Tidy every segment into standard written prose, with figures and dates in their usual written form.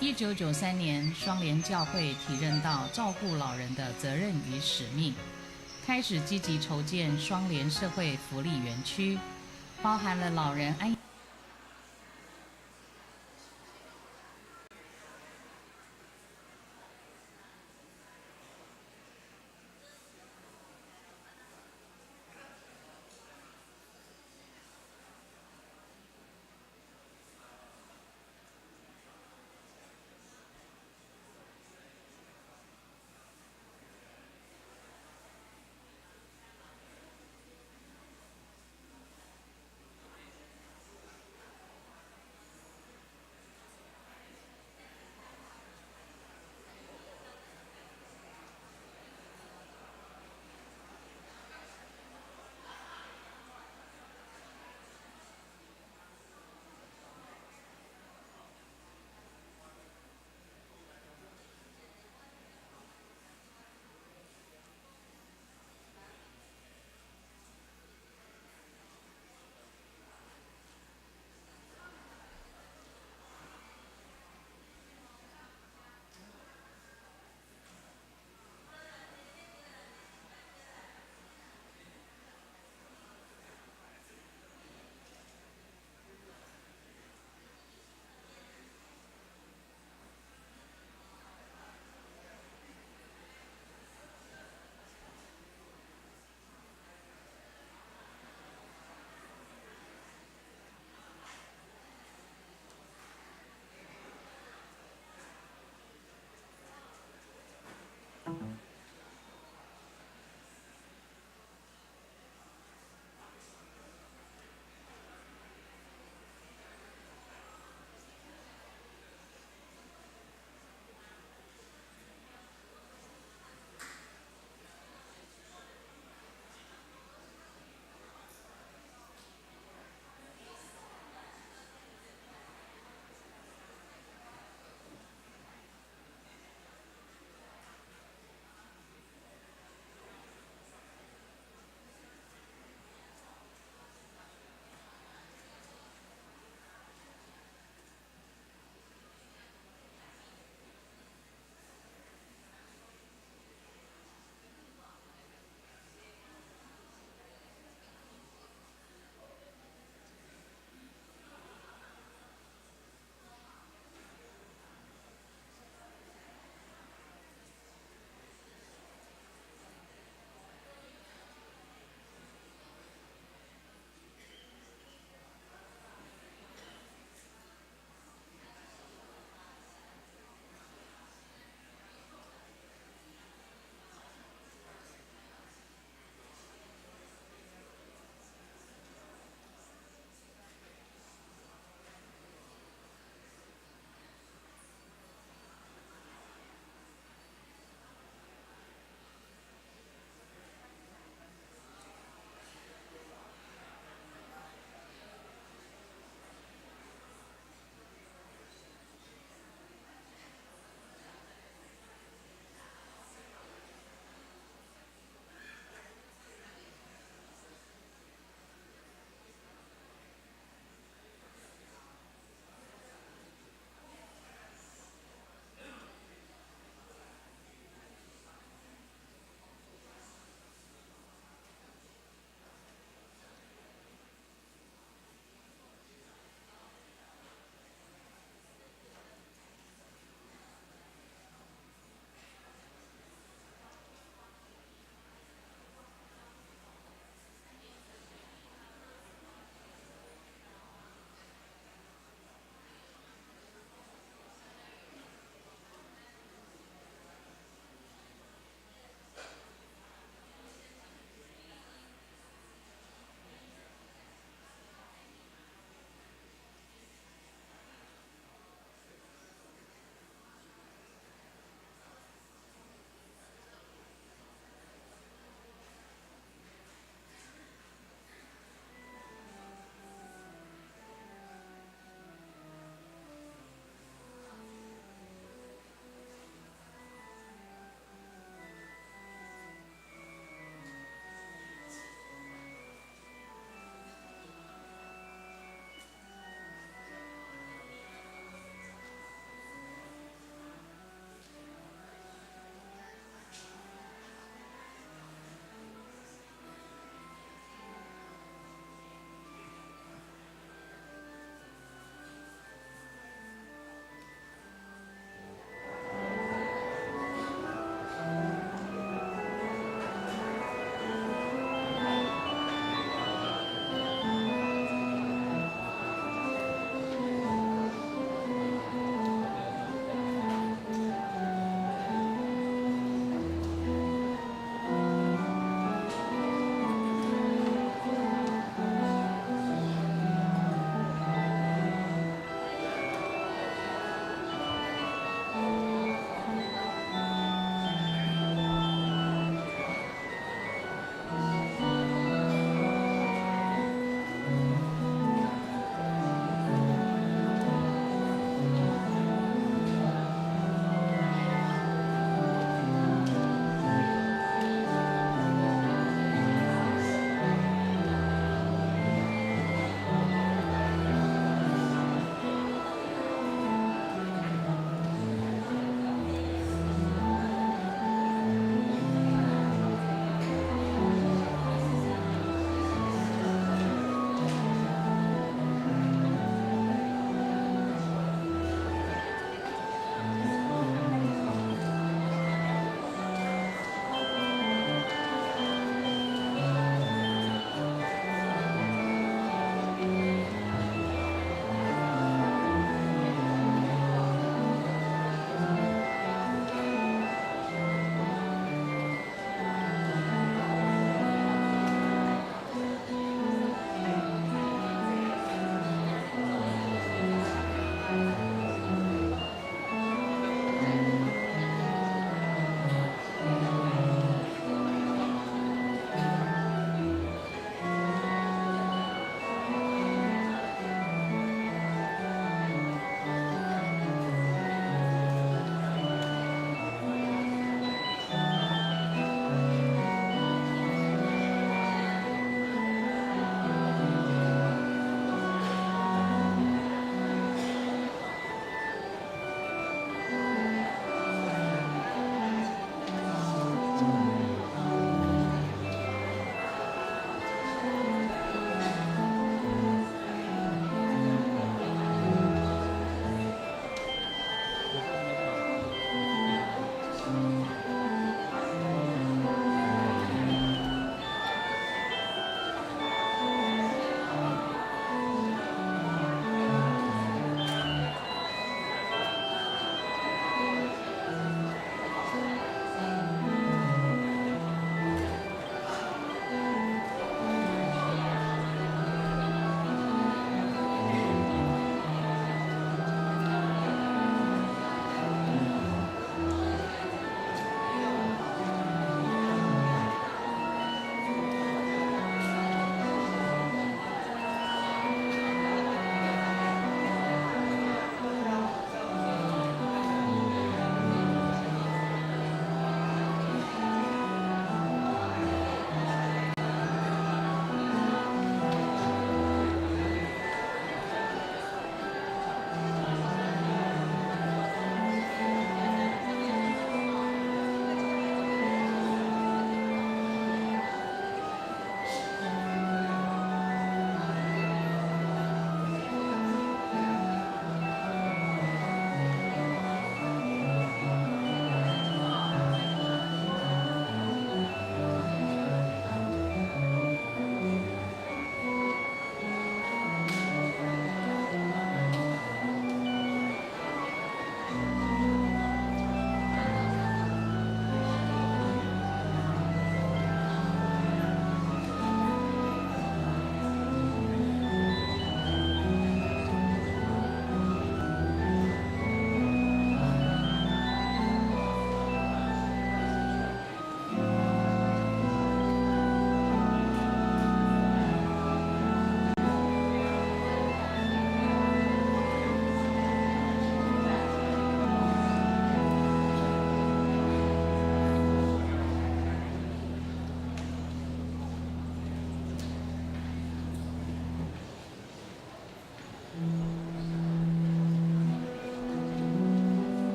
1993年，雙聯教會體認到照顧老人的責任與使命，開始積極籌建雙聯社會福利園區，包含了老人安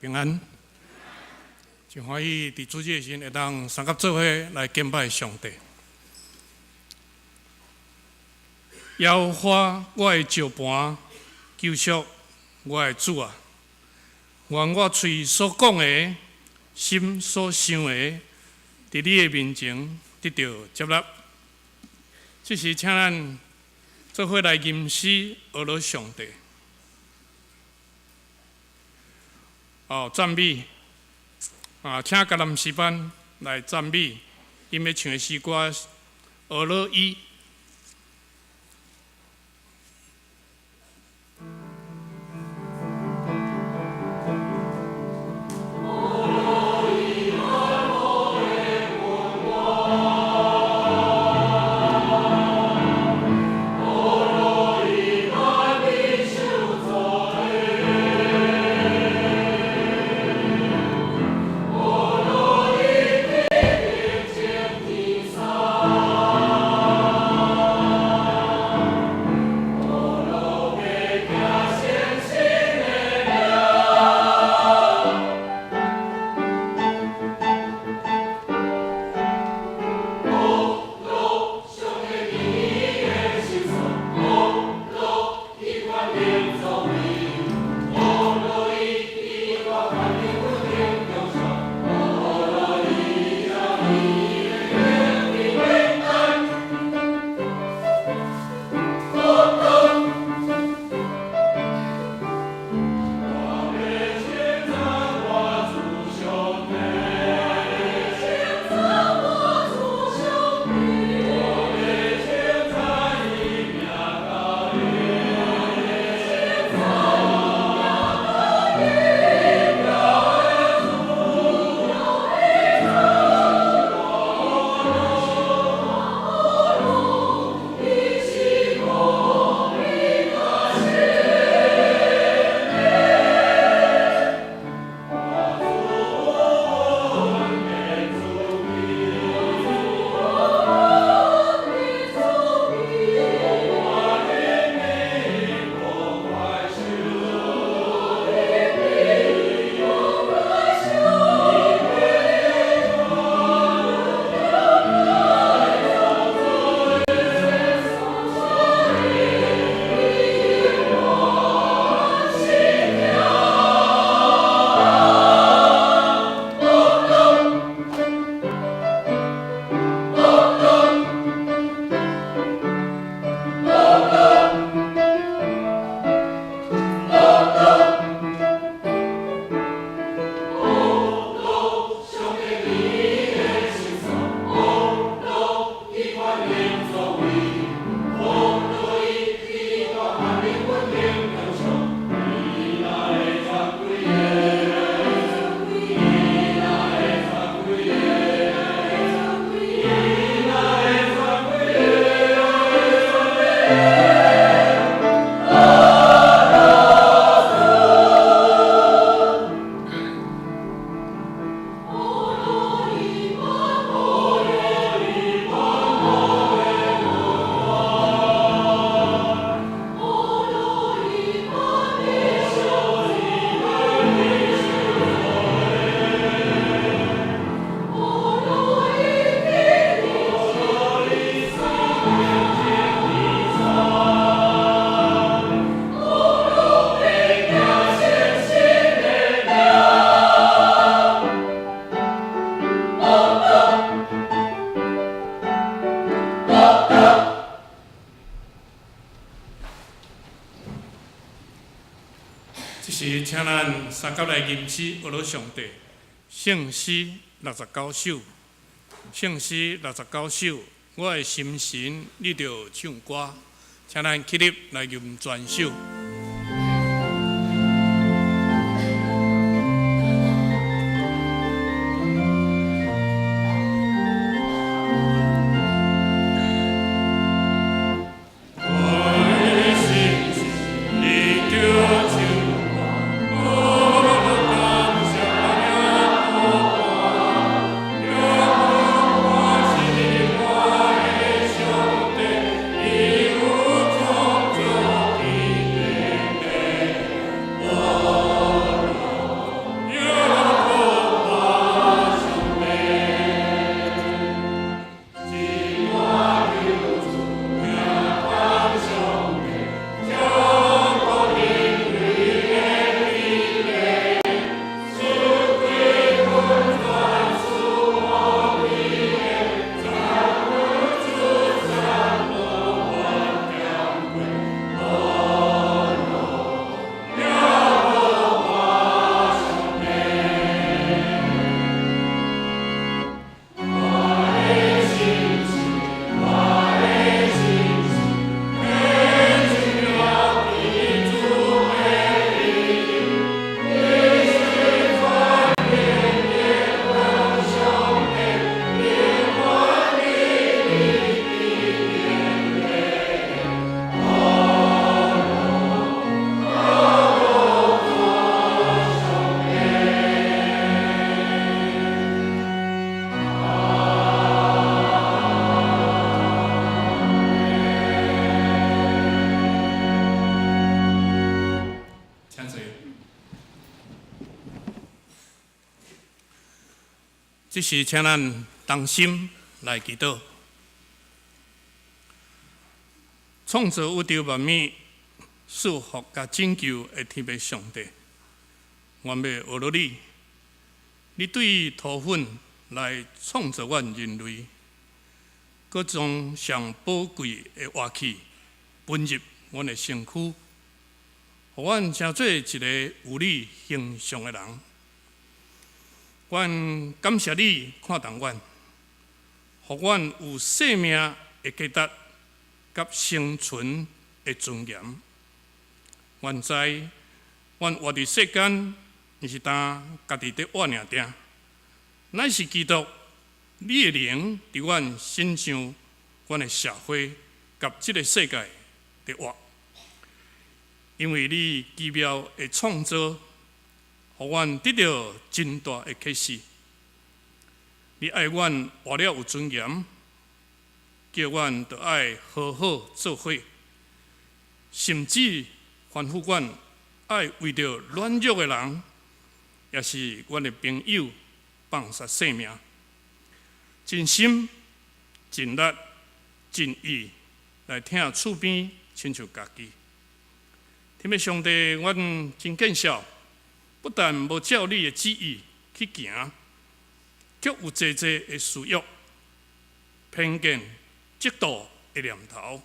平安。真歡喜佇主日的時陣會當相佮做伙來敬拜上帝。耶和華我的石磐，救贖我的主啊！願我喙所講的，心所想的，佇你的面前得著接納。這時，請咱做伙來吟詩呵咾上帝。哦，讚美啊！請迦南詩班來讚美，𪜶欲唱的詩歌《呵咾伊》。這時，請咱相佮來吟詩呵咾上帝，聖詩69首，聖詩六十九首，我的心神，你著唱歌，請咱起立來吟全首。這時請咱同心來祈禱。創造宇宙萬物、賜福佮拯救的天父上帝，阮欲學落你，你對塗粉來創造阮人類，閣將上寶貴的活氣噴入阮的身軀，予阮成做一个有你形象的人。阮感謝你看重阮，予阮有生命的價值佮生存的尊嚴。阮知，阮活佇世間，毋是單家己佇活爾定，乃是基督，你的靈佇阮身上，阮的社會佮這个世界佇活。因為你奇妙的創造，予阮得著真大的啟示。你愛阮活了有尊嚴，叫阮著愛好好做伙，甚至吩咐阮愛為著軟弱的人，也是阮的朋友放殺性命，盡心、盡力、盡意來疼厝邊親像家己。天父上帝，阮真見笑，不但無照你的旨意去行，卻有濟濟的私欲、偏見、嫉妒的念頭，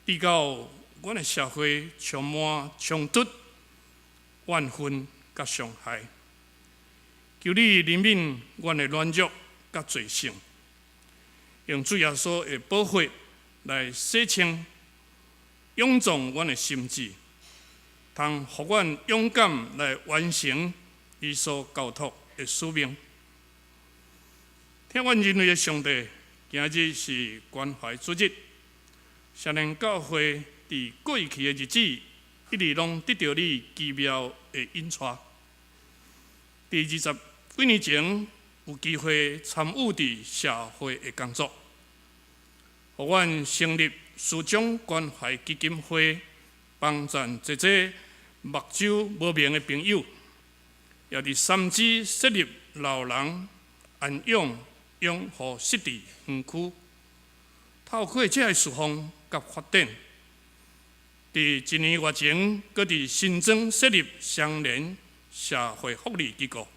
致到阮的社會充滿衝突、怨恨佮傷害。求你憐憫阮的軟弱佮罪性，用主耶穌的寶血來洗清、勇壯阮的心志，通予阮勇敢來完成伊所交託的使命。疼阮人類的上帝，今日是關懷主日，雙連教會佇過去的日子，一直攏得著你奇妙的引帶。佇20幾年前，有機會參與佇社會的工作，予阮成立師長關懷基金會，幫贊濟濟目睭無明的朋友，也佇三芝設立老人安養養護失智園區。透過這个事奉佮發展，佇一年外前，閣佇新莊設立雙連社會福利機構。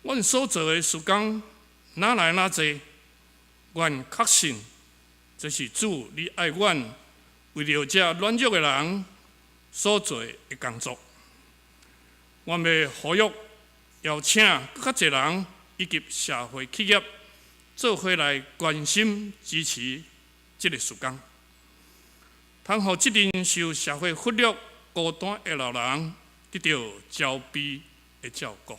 阮所做的事工，哪來哪濟，阮確信這是主你愛阮為著這軟弱的人所做的工作。阮欲呼籲邀請閣較濟人以及社會企業做伙來關心支持這个事工，通予這陣受社會忽略、孤單的老人得著慈悲的照顧。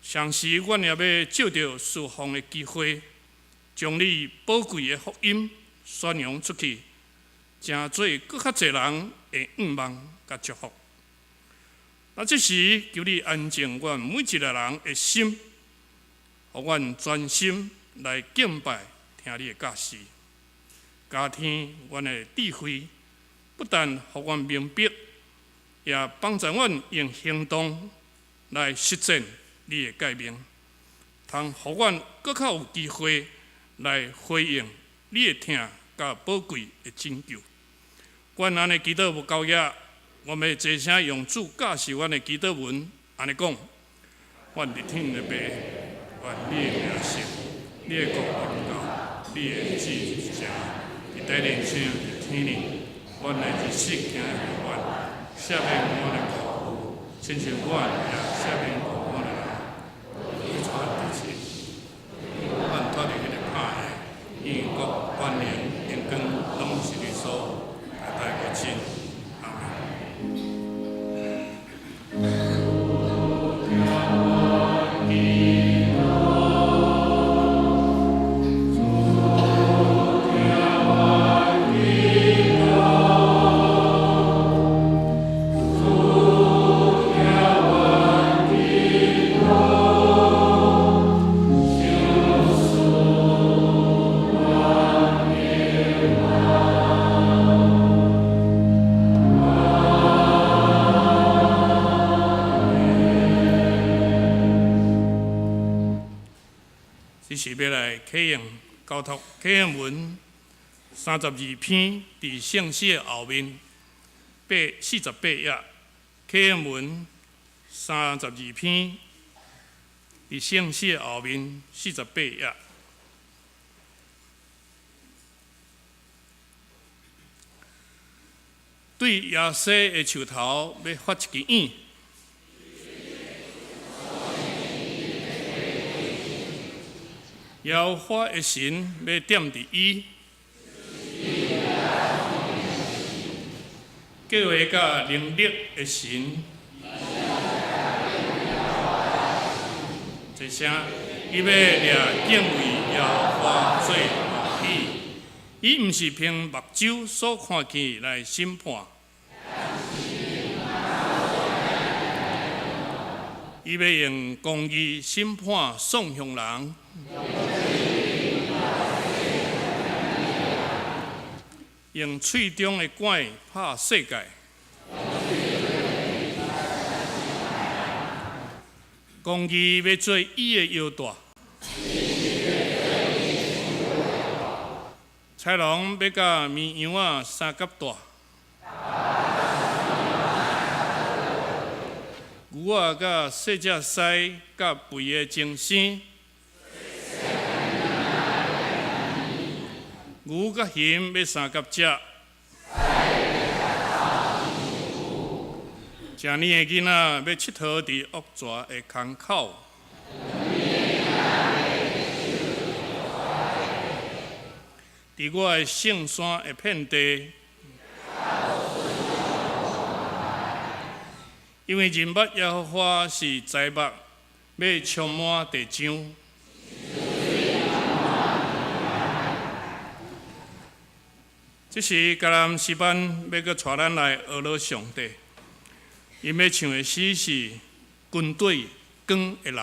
同時，阮也欲藉著事奉的機會，將你寶貴的福音宣揚出去，成做閣較濟人的願望佮祝福。啊，這時求你安靜阮每一个人的心，予阮專心來敬拜，聽你的教示，加添阮的智慧，不但予阮明白，也幫助阮用行動來實踐你的誡命，通予阮閣較有機會來回應你的疼佮寶貴的拯救。阮按呢祈禱無夠額，我欲齊聲用主教示阮的祈禱文，按呢講：阮佇天的父，願你的名聖，你的國臨到，你的旨意成，佇地裡親像佇天裡。阮的日食行予阮，赦免阮的過誤，親像阮也赦免過阮的人。無帶阮佇試，阮脫離彼个歹的，因為國、權能、榮光，攏是你所有，代代無盡。阿門。是欲來啟用交託啟應文32篇，佇聖詩的後面48頁，啟應文三十二篇，佇聖詩的後面四十八頁。對耶西的樹頭欲發一支影，耶和華的神欲踮佇伊，計劃佮能力的神，這聲伊欲掠敬畏耶和華做歡喜，伊毋是憑目睭所看見來審判。伊欲用公義審判喪鄉人，用喙中的管拍世界，公義欲做伊的腰帶，豺狼欲佮綿羊仔相佮蹛。牛仔佮細隻獅佮肥的精生，牛佮熊欲相佮食，成年的囡仔欲𨑨迌佇惡蛇的空口，佇我的聖山的遍地。因為認捌耶和華是財物，欲充滿地上。這時迦南詩班欲閣帶咱來學樂上帝，𪜶欲唱的詩是《軍隊光的人》。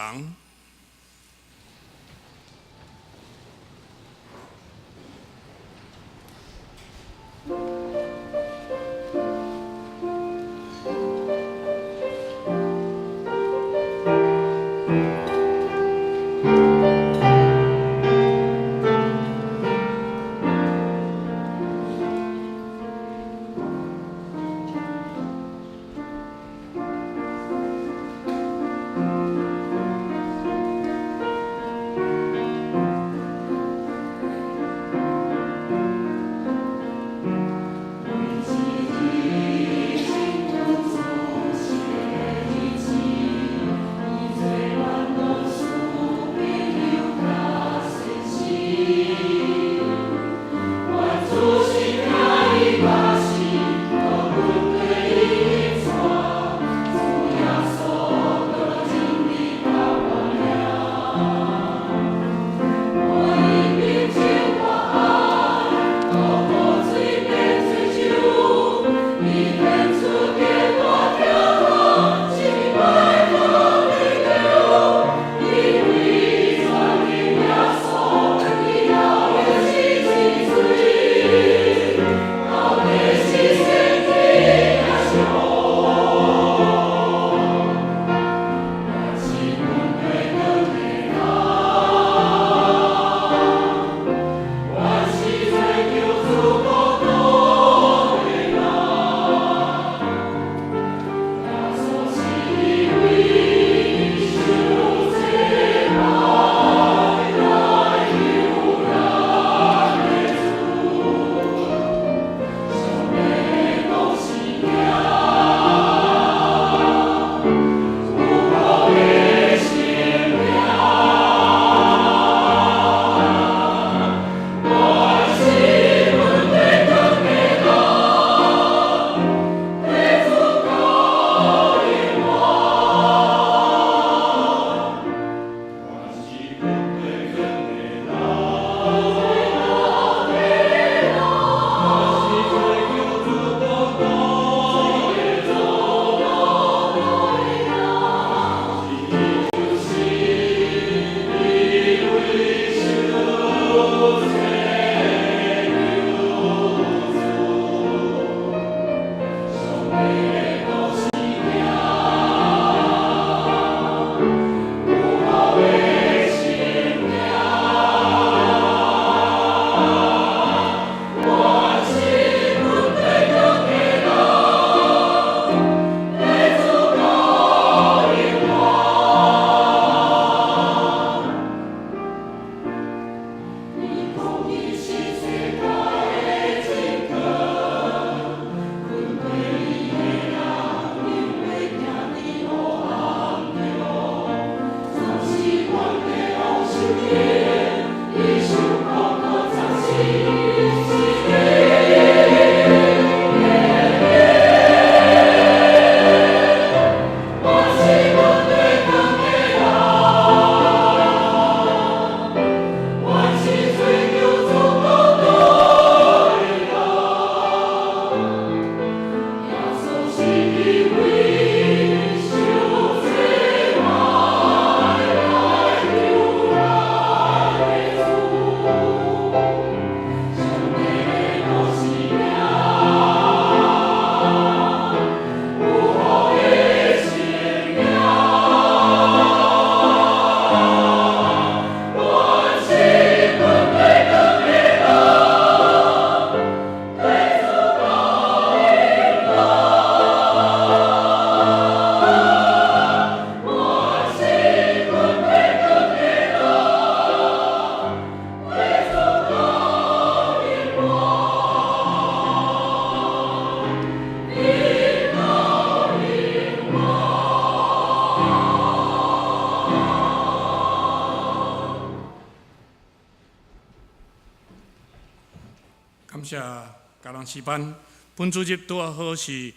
謝嘉南詩班。本主日拄好是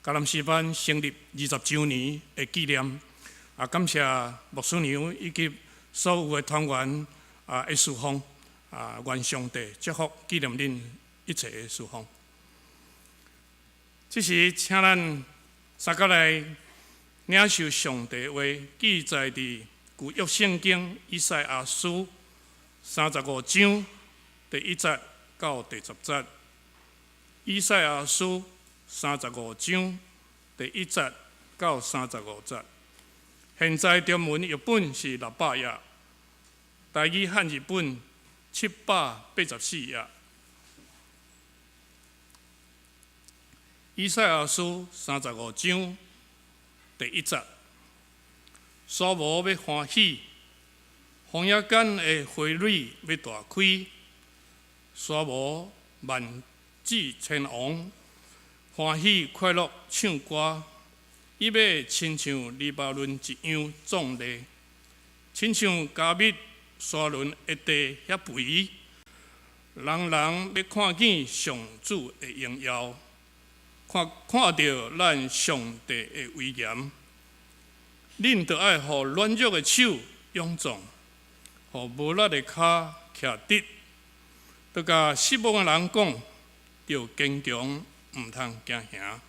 嘉南詩班成立20週年的紀念。啊，感謝牧師娘以及所有的團員的侍奉。啊，願上帝祝福紀念恁一切的侍奉。這時，請咱三個來領受上帝話，記載佇舊約聖經以賽亞書35章第1節到第10節。以賽亞書35章第1節到35節。現在中文譯本是600頁，台語漢字本784頁。以賽亞書35章第1節，沙漠欲歡喜，荒野間的花蕊欲大開，沙漠萬紫千紅，歡喜快樂唱歌，伊欲親像黎巴嫩一樣壯麗，親像迦密沙崙的地遐肥，人人欲看見上主的榮耀，看看著咱上帝的威嚴。恁著愛予軟弱的手勇壯，予無力的跤徛直，著共失望的人講，著堅強，毋通驚嚇。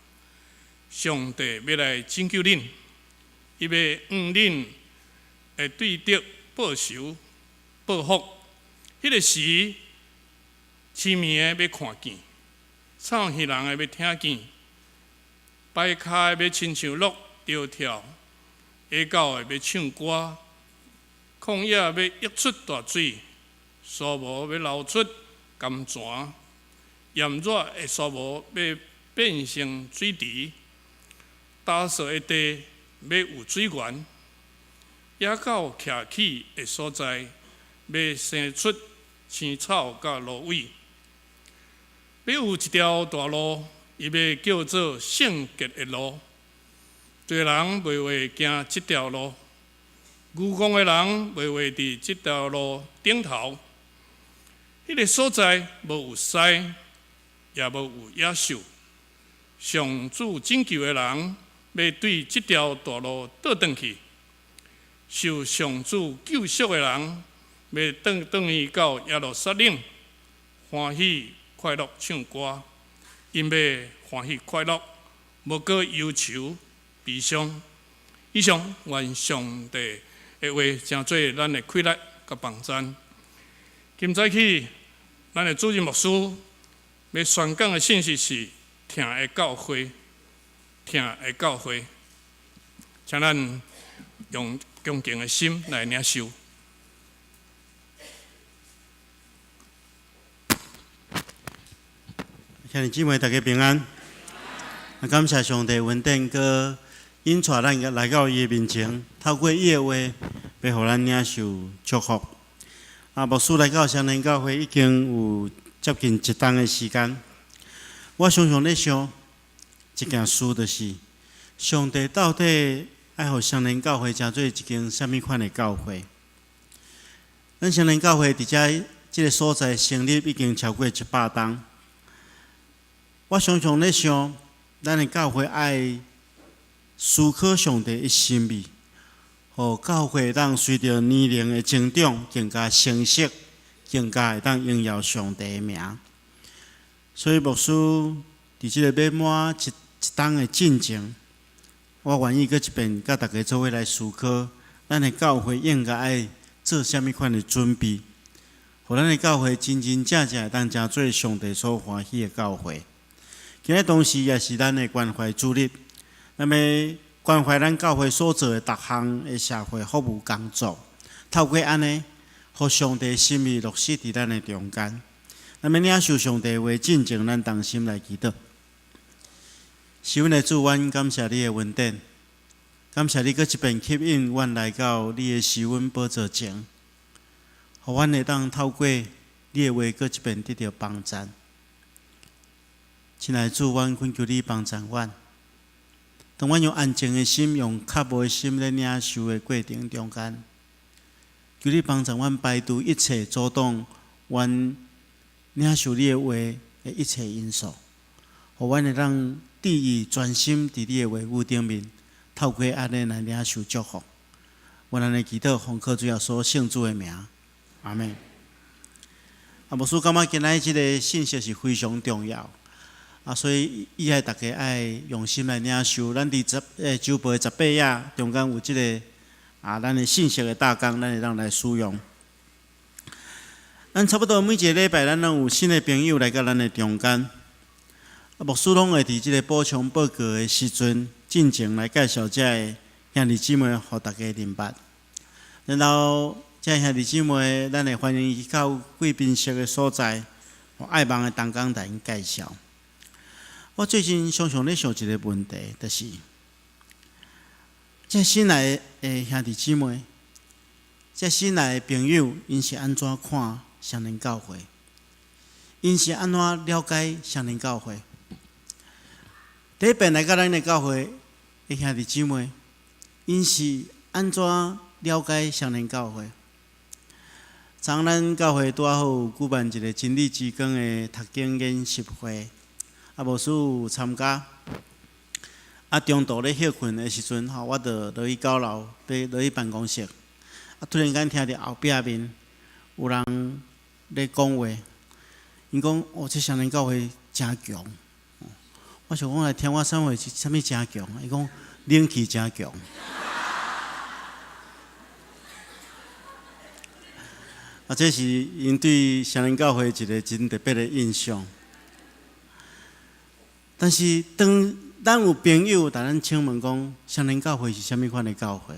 上帝欲來拯救恁，伊欲向恁的對敵報仇報復。彼个時，癡盲的欲看見，草耳人的欲聽見，跛跤的欲親像鹿著跳，野狗的欲唱歌，曠野欲溢出大水，沙漠欲流出甘泉，炎熱的沙漠欲變成水池，乾燥的地欲有水源，野狗徛起的所在欲生出青草佮蘆葦，欲有一條大路，伊欲叫做聖潔的路，濟人袂會行這條路，愚戇的人袂會佇這條路頂頭。彼个所在無有獅，也無有野獸。上主拯救的人，欲對這條大路倒轉去；受上主救贖的人，欲轉轉去到耶路撒冷，歡喜快樂唱歌。𪜶欲歡喜快樂，無閣憂愁悲傷。以上，願上帝的話成做咱的氣力佮幫贊。今早起，咱的主任牧師欲宣講的信息是疼的教會，疼的教會，請咱用恭敬的心來領受。兄弟姊妹，大家平安。感謝上帝恩典，閣引帶咱來到伊的面前，透過伊的話，欲予咱領受祝福。啊，牧師來到雙連教會已經有接近一冬的時間。我常常咧想一件事，就是上帝到底愛予雙連教會成做一間啥物款的教會？咱雙連教會佇遮這个所在成立已經超過100冬。我常常咧想，咱的教會愛思考上帝的心意，予教會會當隨著年齡的增長更加成熟，更加會當榮耀上帝的名。所以牧師佇這个欲滿一冬的進前，我願意閣一遍佮大家做伙來思考，咱的教會應該愛做啥物款的準備，予咱的教會真真正正會當成做上帝所歡喜的教會。今日同時也是咱的關懷主日，咱欲關懷咱教會所做的逐項的社會服務工作，透過按呢，予上帝心意落實佇咱的中間。咱欲領受上帝話進前，咱同心來祈禱。是阮的主，阮感謝你的恩典，感謝你閣一遍吸引阮來到你的施恩寶座前，予阮會當透過你的話閣一遍得著幫贊。親愛的主，阮懇求你幫贊阮。當阮用安靜的心，用渴慕的心咧領受的過程中間，求你幫助阮排除一切阻擋阮領受你的話的一切因素，予阮會當致意專心佇你的話語頂面，透過按呢來領受祝福。阮按呢祈禱，奉靠主耶穌聖子的名，阿們。啊，牧師感覺今仔日這个信息是非常重要，啊，所以伊愛大家愛用心來領受。咱佇週報的18頁中間有這个啊，咱的信息的大綱，咱會當來使用。咱差不多每一个禮拜，咱攏有新的朋友來到咱的中間。啊，牧師攏會佇這个補充報告的時陣，進前來介紹這个兄弟姊妹，予大家認捌。然後，這兄弟姊妹，咱會歡迎伊到貴賓室的所在，愛望的同工來𪜶介紹。我最近常常咧想一个問題，就是這新來的兄弟姊妹，這新來的朋友，𪜶是按怎看雙連教會？𪜶是按怎了解雙連教會？第一遍來到咱的教會的兄弟姊妹，𪜶是按怎了解雙連教會？昨咱教會拄仔好有舉辦一个真理之光的讀經研習會，啊，牧師有參加。啊，中途咧歇睏的時陣，吼，我就落去九樓，欲落去辦公室。啊，突然間聽著後壁面有人咧講話，𪜶講：哦，這雙連教會誠強。我想講來聽我啥物是啥物誠強？伊講冷氣誠強。啊，這是𪜶對雙連教會一个真特別的印象。但是當咱有朋友共咱請問講，雙連教會是啥物款的教會？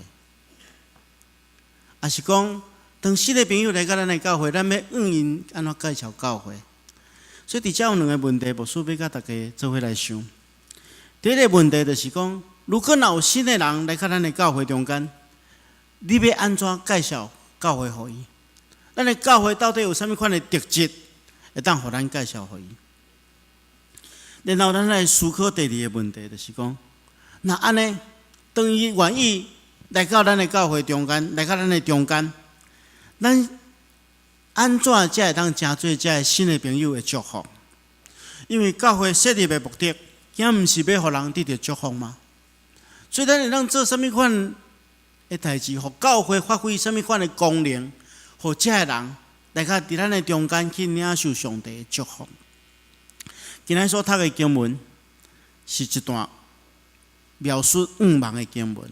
抑是講當新的朋友來到咱的教會，咱欲向𪜶按怎介紹教會？所以佇遮有兩个問題，牧師欲佮大家做伙來想。第一个問題就是講，如果若有新的人來到咱的教會中間，你欲按怎介紹教會予伊？咱的教會到底有啥物款的特質，會當予咱介紹予伊？然後咱來思考第二个問題，就是講，若按呢，當伊願意來到咱的教會中間，來到咱的中間，咱按怎才會當成做這个新的朋友的祝福？因為教會設立的目的，敢毋是欲予人得著祝福嗎？所以咱會當做啥物款的代誌，予教會發揮啥物款的功能，予這个人來到佇咱的中間去領受上帝的祝福。今仔所讀的經文是一段描述向望的經文。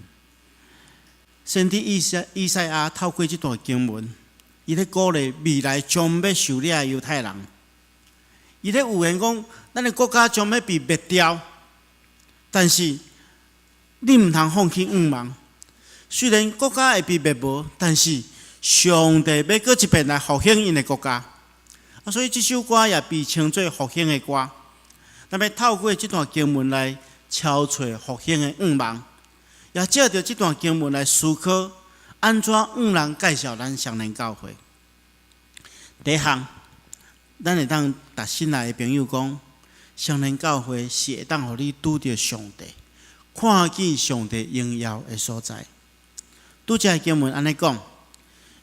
先知以賽亞透過這段經文，伊咧鼓勵未來將欲受掠的猶太人。伊咧預言講，咱的國家將欲被滅掉，但是你毋通放棄向望。雖然國家會被滅無，但是上帝欲閣一遍來復興𪜶的國家。啊，所以這首歌也被稱做復興的歌。咱欲透過這段經文來敲揣復興的向望，也藉著這段經文來思考按怎向人介紹咱雙連教會。第一項，咱會當共新來的朋友講，雙連教會是會當予你拄著上帝、看見上帝榮耀的所在。拄才的經文按呢講，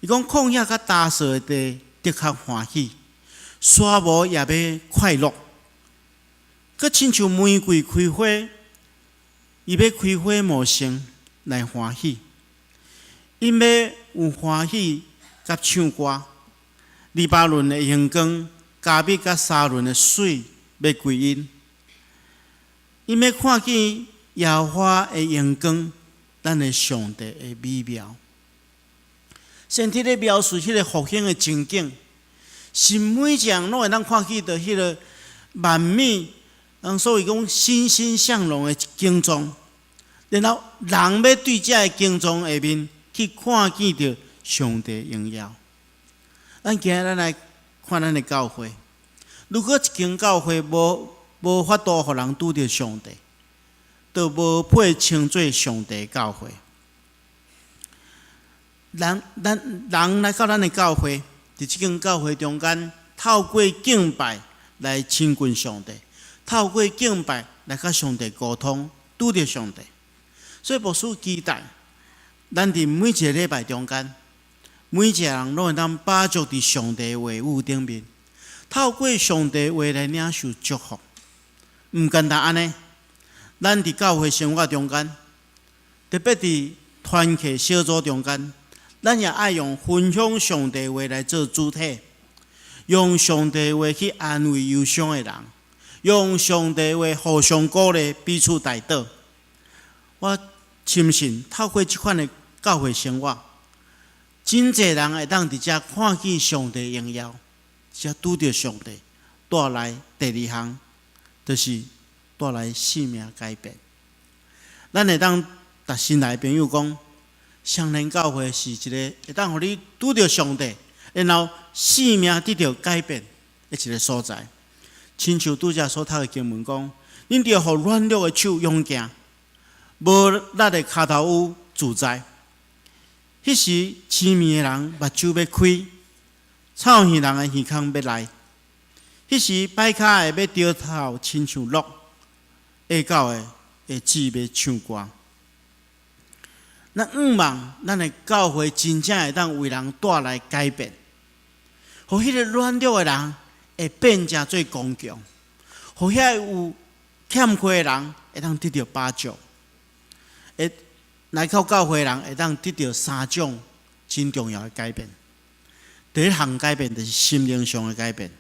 伊講曠野佮乾燥的地的確歡喜，沙漠也欲快樂。閣親像玫瑰開花，伊欲開花茂盛來歡喜，𪜶欲有歡喜佮唱歌。黎巴嫩的榮光，迦密佮沙崙的水欲歸𪜶，𪜶欲看見耶和華的榮光，咱的上帝的美妙。先知咧描述彼个復興的情景，是每一人攏會當看見著彼个萬米，人所謂講欣欣向榮的景狀，然後人欲對這个景狀下面去看見著上帝榮耀。咱今日咱來看咱的教會，如果一間教會無法度予人拄著上帝，就無配稱做上帝教會。人咱人來到咱的教會，佇這間教會中間，透過敬拜來親近上帝，透過敬拜來佮上帝溝通，拄著上帝。所以牧師期待，咱佇每一个禮拜中間，每一个人攏會當把握佇上帝話語頂面，透過上帝話來領受祝福。毋簡單按呢，咱佇教會生活中間，特別佇團契小組中間，咱也愛用分享上帝話來做主體，用上帝話去安慰憂傷的人，用上帝話互相鼓勵，彼此代禱。我深信透過這款的教會生活，真濟人會當佇遮看見上帝榮耀，才拄著上帝帶來第二項，就是帶來生命改變。咱會當共新來的朋友講，雙連教會是一個會當予你拄著上帝，然後生命得著改變的一個所在。親像拄才所讀的經文講，恁著予軟弱的手勇健，無力的跤頭趺自在。彼時癡盲的人目睭欲開，臭耳人的耳孔欲來。彼時跛跤的欲著跳親像鹿，啞狗的舌欲唱歌。咱向望咱的教會真正會當為人帶來改變，予彼個軟弱的人會變成做剛強，予遐個有欠缺的人會當得著飽足，會來到教會的人會當得著三種真重要的改變。第一項改變就是心靈上的改變，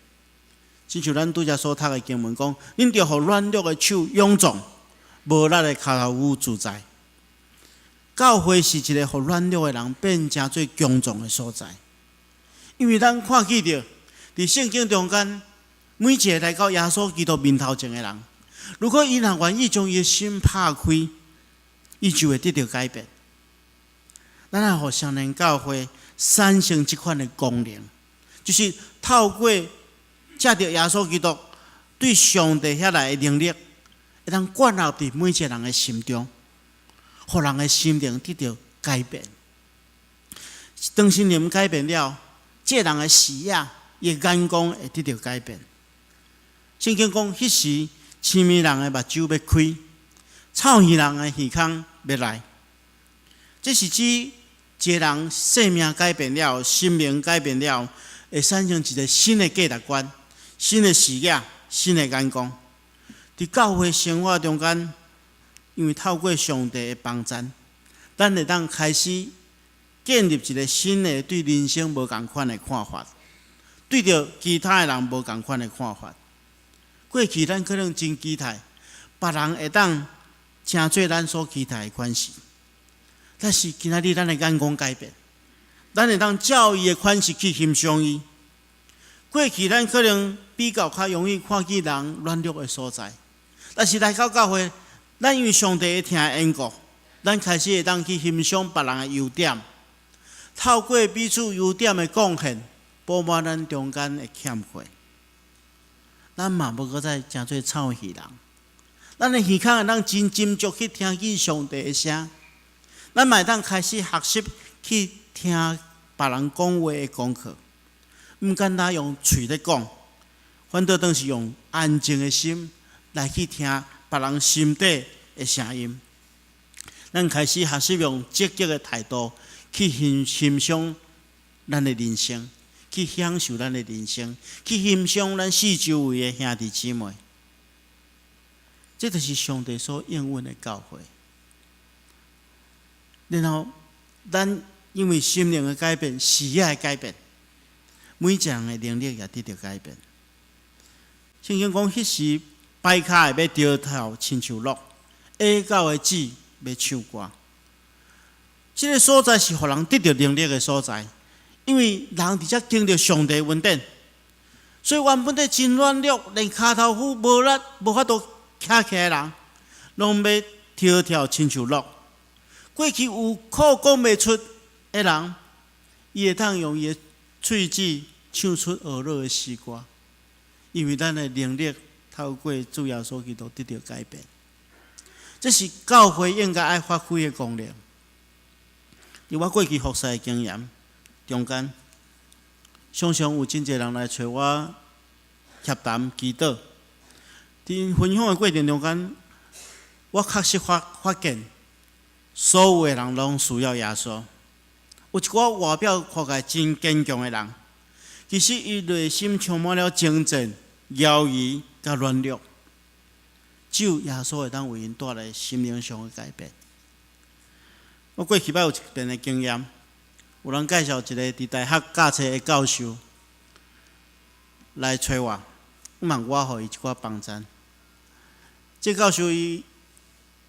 親像咱拄才所讀的經文講，恁著予軟弱的手勇壯，無力的跤頭趺自在。教會是一個予軟弱的人變成做強壯的所在，因為咱看見著佇聖經中間，每一個來到耶穌基督面頭前的人，如果伊若願意將伊的心拍開，伊就會得著改變。咱愛予雙連教會產生這款的功能，就是透過藉著耶穌基督對上帝遐來的能力，會當灌入佇每一個人的心中，予人的心靈得著改變。當心靈改變了，這個人的視野、伊的眼光會得著改變。聖經講，彼時癡盲人的目睭欲開，臭耳人的耳孔欲來。這是指一個人生命改變了，心靈改變了，會產生一個新的價值觀、新的視野、新的眼光。佇教會生活中間，因為透過上帝的幫贊，咱會當開始建立一個新的對人生無仝款的看法，對著其他的人無仝款的看法。過去咱可能真期待別人會當成做咱所期待的款式，但是今仔日咱的眼光改變，咱會當照伊的款式去欣賞伊。過去咱可能比較較容易看見人軟弱的所在，但是來到教會，咱因為上帝的疼的緣故，咱開始會當去欣賞別人的優點，透過彼此優點的貢獻，補滿咱中間的欠缺。咱嘛無閣再成做臭耳人，咱的耳孔會當真斟酌去聽見上帝的聲，咱嘛會當開始學習去聽別人講話的功課，毋干焦用喙咧講，反倒當是用安靜的心來去聽別人心底的聲音。咱開始學習用積極的態度去欣欣賞咱的人生，去享受咱的人生，去欣賞咱四周圍的兄弟姊妹。這就是上帝所應允的教會。然後，咱因為心靈的改變、視野的改變，每一個人的能力也得著改變。聖經講，彼時跛跤的欲著跳親像鹿，啞狗的舌欲唱歌。這個所在是予人得著能力的所在，因為人佇遮經歷上帝恩典，所以原本咧真軟弱，連跤頭趺無力、無法度徛起來的人，攏欲跳跳親像鹿。過去有苦講袂出的人，伊會當用伊的喙舌唱出呵咾的詩歌，因為咱的能力透過主耶穌基督得著改變。這是教會應該愛發揮的功能。佇我過去服侍的經驗中間，常常有真濟人來揣我協談祈禱。佇分享的過程中間，我確實發發現，所有的人攏需要耶穌。有一寡外表看起來真堅強的人，其實伊內心充滿了爭戰、猶豫佮軟弱。只有耶穌會當為𪜶帶來心靈上的改變。我過去捌有一遍的經驗，有人介紹一个佇大學教冊的教授來揣我，問我予伊一寡幫贊。這教授伊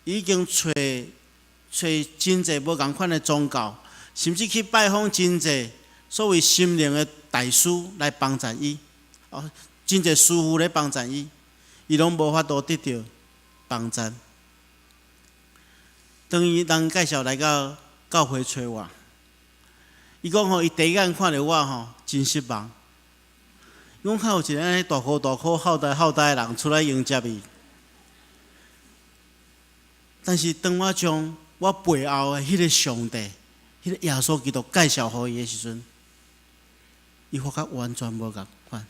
已經揣揣真濟無仝款的宗教，甚至去拜訪真濟所謂心靈的大師來幫贊伊，哦，真濟師傅咧幫贊伊，伊攏無法度得著幫贊。當伊人介紹來到教會揣我，伊講吼，伊第一眼看著我吼，真失望。伊講看有一个按呢大箍大箍、厚大厚大的人出來迎接伊，但是當我將我背後的彼个上帝、彼个耶穌基督介紹予伊的時陣，伊發覺完全無仝款。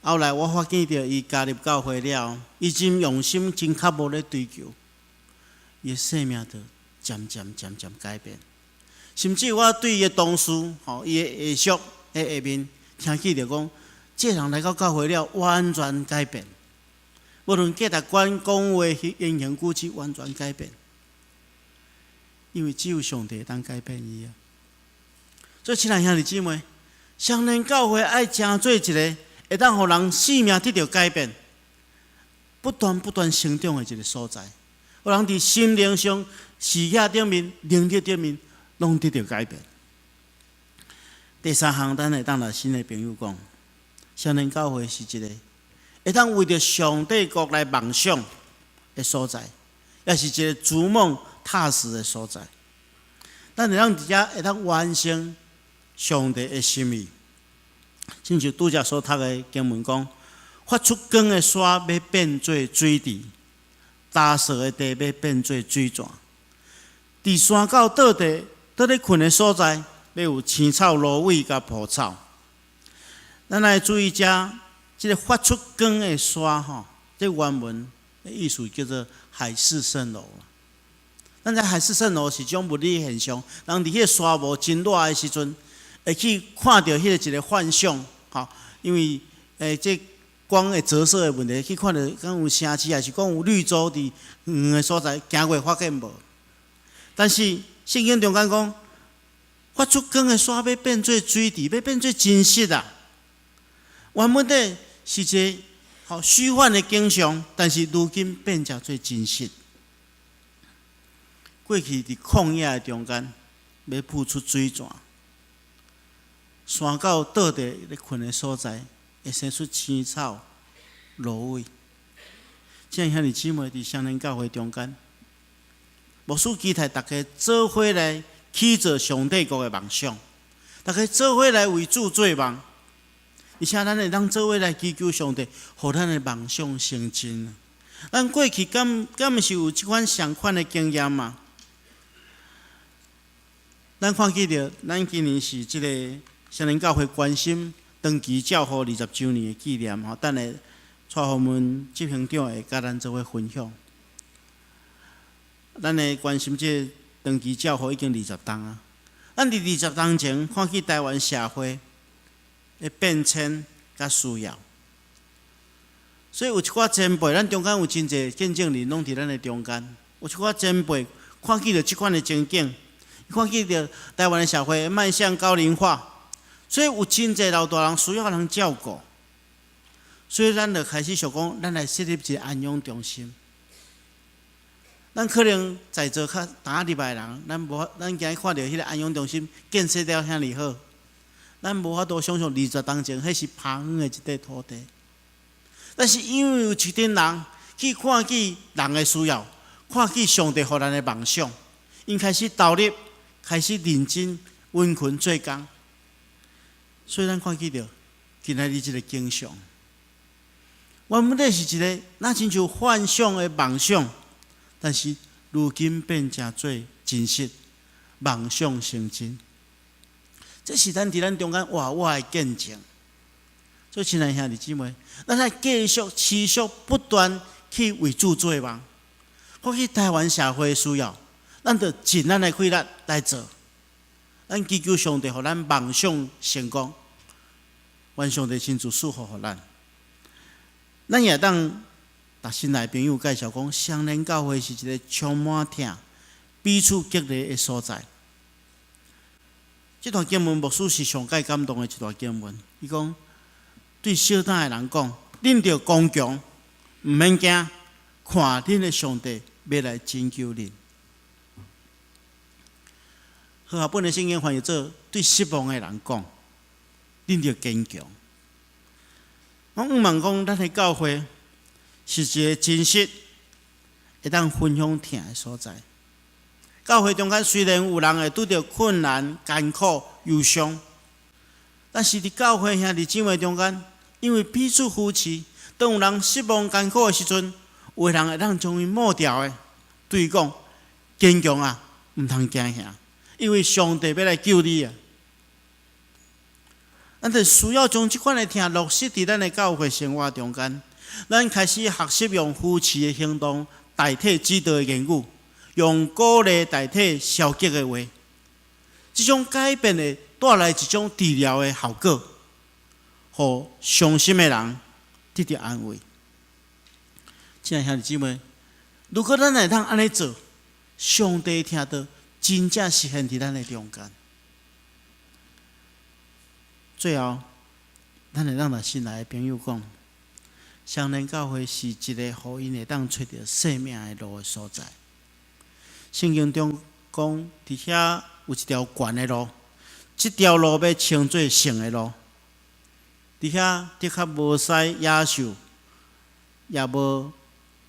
後來我發現著伊加入教會了，伊真用心、真刻薄咧追求，伊的生命就漸漸漸漸改變。甚至我對伊的同事，吼，伊的下屬佇下面聽起著講，這人來到教會了，完全改變。無論價值觀、講話、言行舉止，完全改變。因為只有上帝會當改變伊啊。所以，親愛兄弟姊妹，雙連教會愛成做一个會當予人生命得著改變、不斷不斷成長的一个所在，予人佇心靈上、視野頂面、能力頂面，攏得著改變。第三項，咱會當來新的朋友講，雙連教會是一个會當為著上帝國來夢想的所在，也是一个逐夢踏實的所在。咱會當佇遮會當完成上帝的心意。親像拄才所讀的經文講，發出光的山欲變做水池，乾燥的地欲變做水泉。佇山口倒地倒咧睏的所在，欲有青草、蘆葦佮蒲草。咱來注意遮，這个發出光的山吼，這原文的意思叫做海市蜃樓。咱知海市蜃樓是一種物理現象，人佇彼个沙漠真熱的時陣，會去看著彼个一个幻象，吼，因為這光的折射的問題，去看著敢有城市，抑是講有綠洲佇遠的所在，行過發現無。但是聖經中間講，發出光的山欲變做水池，欲變做真實啊！原本底是一个好虛幻的景象，但是如今變成做真實。過去佇曠野的中間，欲噴出水泉。山口倒地咧睏的所在，會生出青草、蘆葦。親愛兄弟姊妹佇雙連教會中間，牧師期待大家做伙來去做上帝國的夢想，大家做伙來為主做夢，而且咱會當做伙來祈求上帝，予咱的夢想成真。咱過去敢敢毋是有這款相款的經驗嘛？咱看見著，咱今年是這个雙連教會關心長期照護20週年的紀念吼，等下蔡宏文執行長會佮咱做伙分享。咱的關心這長期照護已經20冬啊！咱佇20冬前看見台灣社會的變遷佮需要，所以有一寡前輩，咱中間有真濟見證人攏佇咱的中間，有一寡前輩看見著這款的情景，看見著台灣的社會邁向高齡化。所以有真濟老大人需要人照顧，所以咱就開始想講，咱來設立一个安養中心。咱可能在座較早入來的人，咱無，咱今日看著彼个安養中心建設了遐爾好，咱無法度想象20冬前，彼是拋荒的一塊土地。但是因為有一群人去看見人的需要，看見上帝予咱的夢想，𪜶開始投入，開始認真殷勤做工。所以咱看見著今仔日這个景象，原本底是一个若親像幻想的夢想，但是如今變成做真實，夢想成真。這是咱佇咱中間活活的見證。所以，親愛兄弟姊妹，咱愛繼續持續不斷去為主做夢。看見台灣社會的需要，咱就盡咱的氣力來做。咱祈求上帝予咱夢想成功，願上帝親自賜福予咱。咱也當共新來朋友介紹講，雙連教會是一个充滿疼、彼此激勵的所在。這段經文牧師是上蓋感動的一段經文。伊講對小膽的人講，恁著剛強，毋免驚，看恁的上帝欲來拯救恁。和合本的聖經翻譯做對失望的人講，恁著堅強。我向望講，咱的教會是一个真實會當分享疼的所在。教會中間雖然有人會拄著困難、艱苦、憂傷，但是佇教會兄弟姊妹中間，因為彼此扶持，當有人失望、艱苦的時陣，有的人會當將伊抹掉的，對伊講：堅強啊，毋通驚嚇，因為上帝欲來救你啊！咱就需要將這款的疼落實佇咱的教會生活中間。咱開始學習用扶持的行動代替指導的言語，用鼓勵代替消極的話。這種改變會帶來一種治療的效果，予傷心的人得著安慰。親愛兄弟姊妹，如果咱會當按呢做，上帝疼就真正實現佇咱的中間。最後，咱會當共新來的朋友講，雙連教會是一个予𪜶會當揣著生命的路的所在。聖經中講，佇遐有一條懸的路，這條路欲稱做聖的路。佇遐的確無使野獸，也無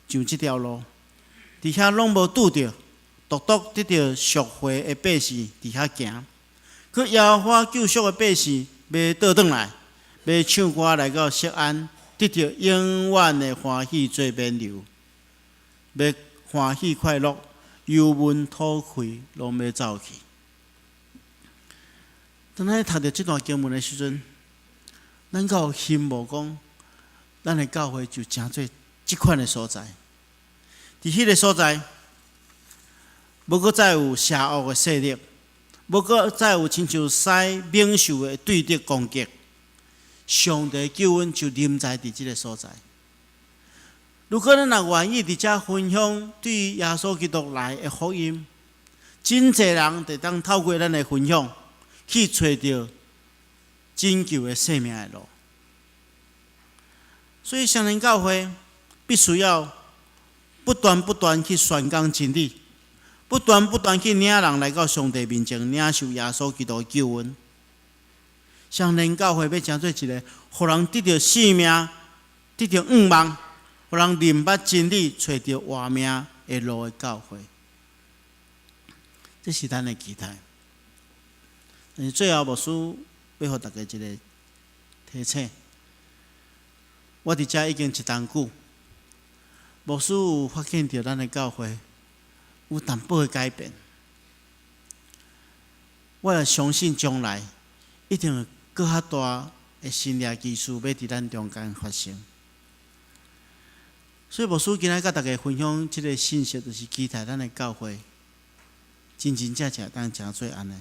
上這條路。佇遐攏無拄著，獨獨得著贖回的百姓佇遐行。閣耶和華救贖的百姓欲倒轉來，欲唱歌來到錫安，得著永遠的歡喜做勉勵，欲歡喜快樂，憂悶吐氣攏欲走去。當咱讀著這段經文的時陣，咱敢有希望講，咱的教會就成做這款的所在。佇彼个所在，無閣再有邪惡的勢力，無閣再有親像獅猛獸的對敵攻擊。上帝救恩就臨在佇這个所在。如果咱若願意佇遮分享對耶穌基督來的福音，真濟人會當透過咱的分享，去揣著拯救的生命的路。所以，雙連教會必須要不斷不斷去宣講真理，不斷不斷去領人來到上帝面前，領受耶穌基督的救恩。雙連教會欲成做一个，予人得著生命、得著向望，予人認捌真理、揣著活命的路的教會。這是咱的期待。但是最後，牧師欲予大家一个提醒。我佇遮已經一冬久，牧師有發現著咱的教會有淡薄的改變。我也相信將來一定會閣較大的神蹟奇事欲佇咱中間發生。所以牧師今仔佮大家分享這个信息，就是期待咱的教會真真正正當成做按呢。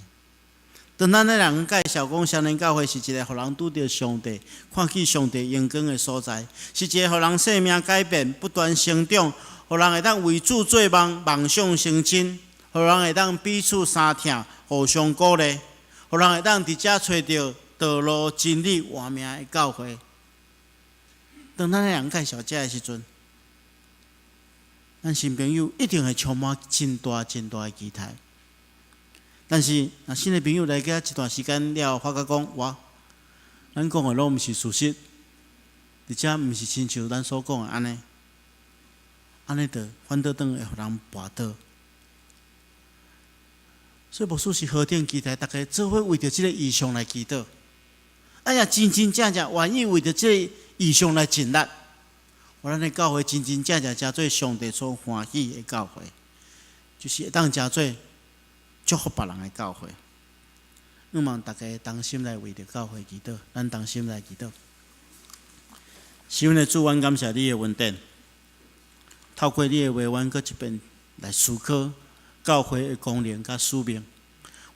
當咱咧人介紹講，雙連教會是一个予人拄著上帝、看見上帝榮光的所在，是一个予人生命改變、不斷成長，予人會當為主做夢、夢想成真，予人會當彼此相疼、互相鼓勵，予人會當佇遮揣著道路、真理、活命的教會。當咱咧人介紹這的時陣，咱新朋友一定會充滿真大真大的期待。但是，若新的朋友來遮一段時間了後，發覺講，哇，咱講的攏毋是事實，而且毋是親像咱所講的按呢，按呢就反倒轉會予人跋倒。所以牧師是何等期待，大家做伙為著這个異象來祈禱，哎呀，真真正正願意為著這个異象來盡力，予咱的教會真真正正成做上帝所歡喜的教會，就是會當成做祝福別人的教會。向望大家同心來為著教會祈禱，咱同心來祈禱。是阮的主，阮感謝你的恩典，透過你的話，阮閣一遍來思考教會的功能佮使命。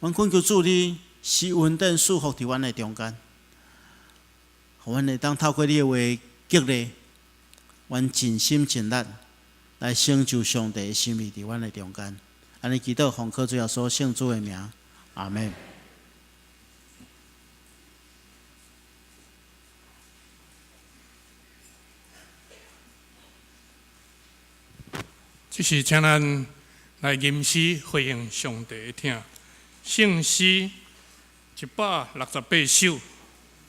阮懇求主你施恩典賜福佇阮的中間，予阮會當透過你的話激勵，阮盡心盡力來成就上帝的心意佇阮的中間。按呢祈禱，奉靠主耶穌聖子的名，阿們。這時請咱來吟詩回應上帝的疼。聖詩168首，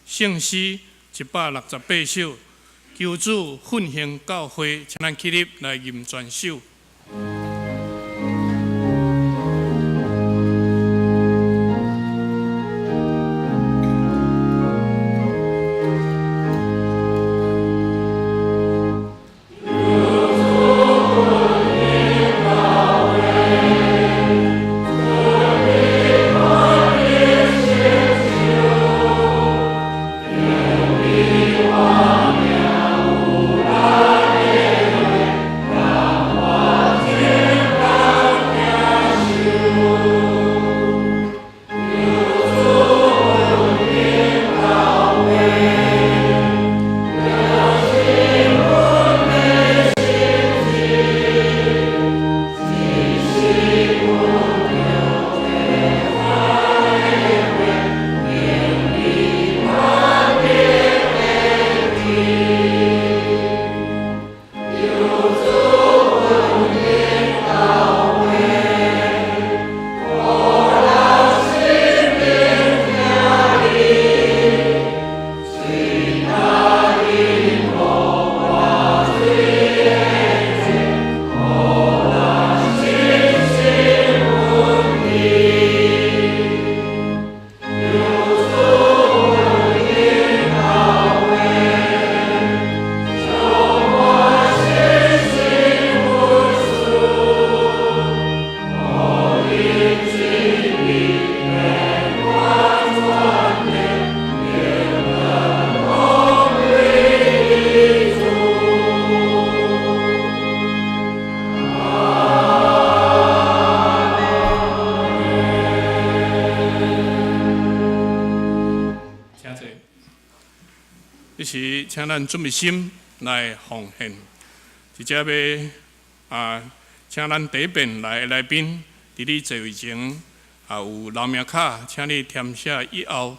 聖詩168首，求主奮興教會，請咱起立來吟全首。請坐。這時，請咱準備心來奉獻。直接欲啊，請咱第一遍來的來賓，佇你座位前啊有留名卡，請你填寫以後，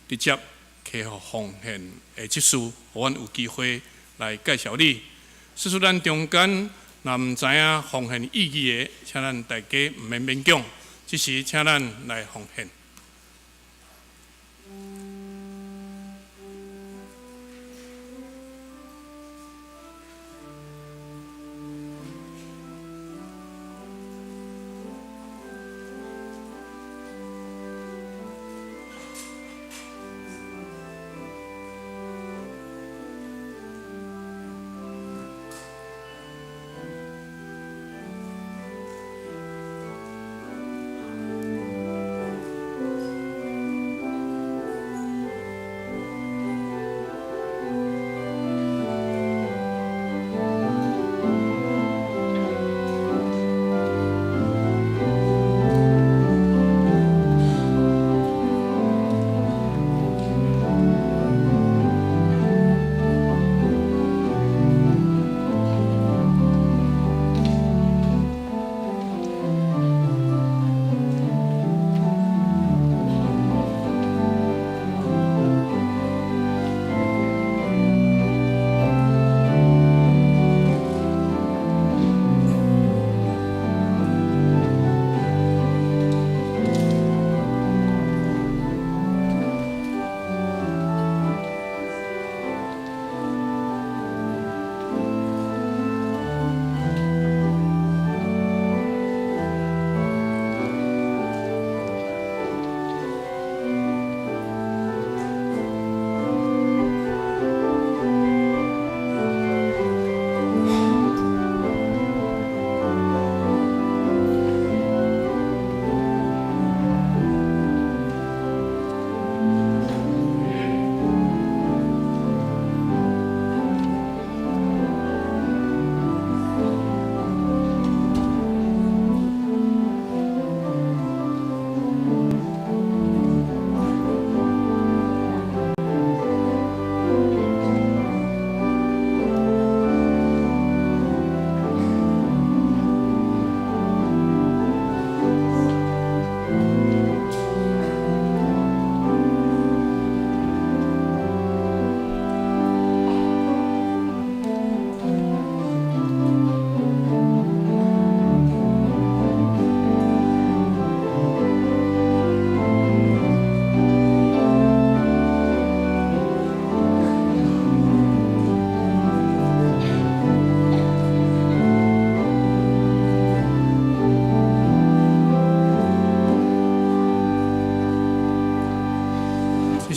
直接提予奉獻的執事，予阮有機會來介紹你。使使咱中間若毋知影奉獻意義的，請咱大家毋免勉強，這時請咱來奉獻。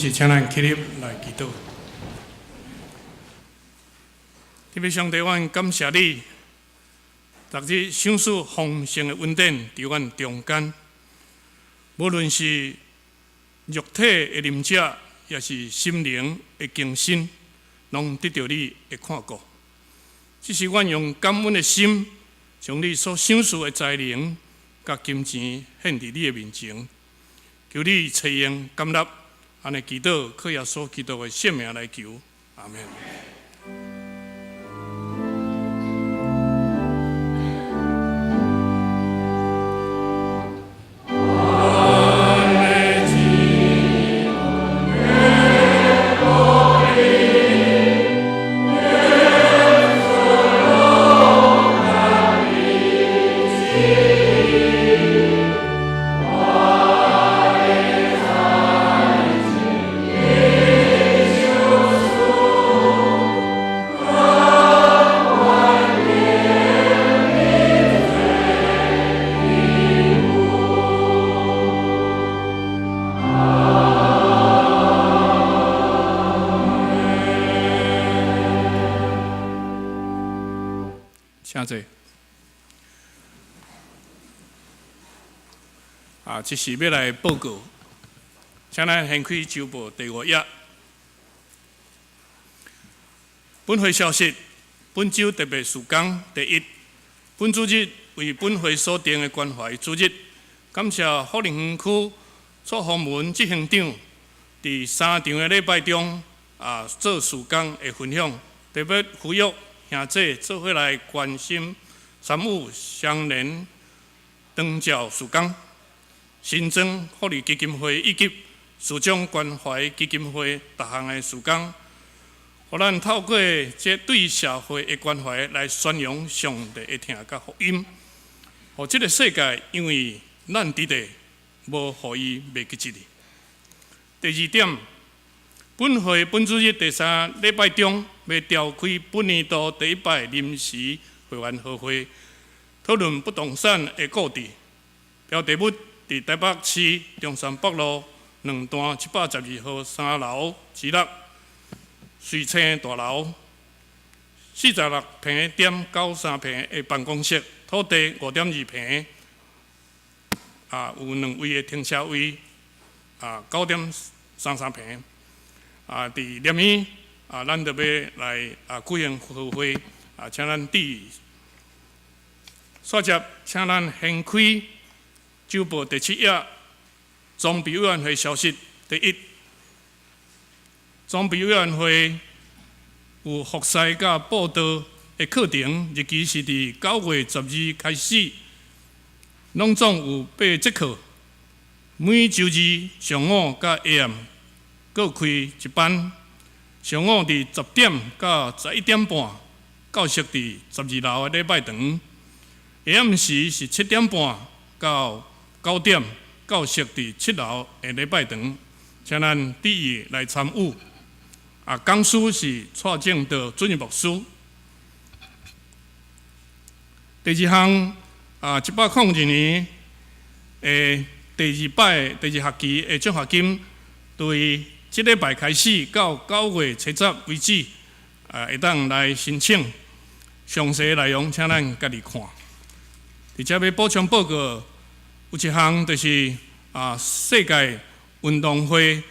這時請咱起立來祈禱。天父上帝，阮感謝你，逐日賞賜豐盛的恩典佇阮中間。無論是肉體的臨在，抑是心靈的更新，攏得著你的看顧。這時阮用感恩的心，將你所賞賜的才能佮金錢獻佇你的面前，求你垂應甘納，按呢祈禱，靠耶穌基督的聖名來求，阿們。請坐。啊，這是欲來報告，請咱掀開週報第五頁。本會消息，本週特別事工第一，本主日為本會所定的關懷主日，感謝福林園區蔡宏文執行長佇三場的禮拜中啊做事工的分享，特別呼籲兄弟做伙來關心參與雙連長照事工，新增福利基金會以及市長關懷基金會逐項的事工，予咱透過這對社會的關懷來宣揚上帝的疼佮福音，予這个世界因為咱佇咧，無予伊袂記得。第二點，本會本主日第三禮拜中欲召開本年度第一擺臨時會員合會，討論不動產的購置。標題物佇台北市中山北路兩段712號三樓之六瑞星大樓46.93坪的辦公室，土地5.2坪，啊，有兩位的停車位，啊，9.33坪。啊，佇連日啊，咱就欲來啊舉行合會，啊，請咱注意。煞接，請咱掀開週報第七頁，裝備委員會消息。第一，裝備委員會有服侍佮佈道的課程，日期是佇9月12開始，攏總有八節課，每週二上午佮下暗各開一班，上午佇10點到11點半，教室佇12樓的禮拜堂；下暗時是7點半到9點，教室佇7樓的禮拜堂，請咱注意來參與。啊，講師是蔡正道主任牧師。第二項啊，102年的第二擺第二學期的獎學金，對這禮拜開始到9月70為止，啊，會當來申請。詳細內容請咱家己看。佇遮欲補充報告，有一項就是啊，世界運動會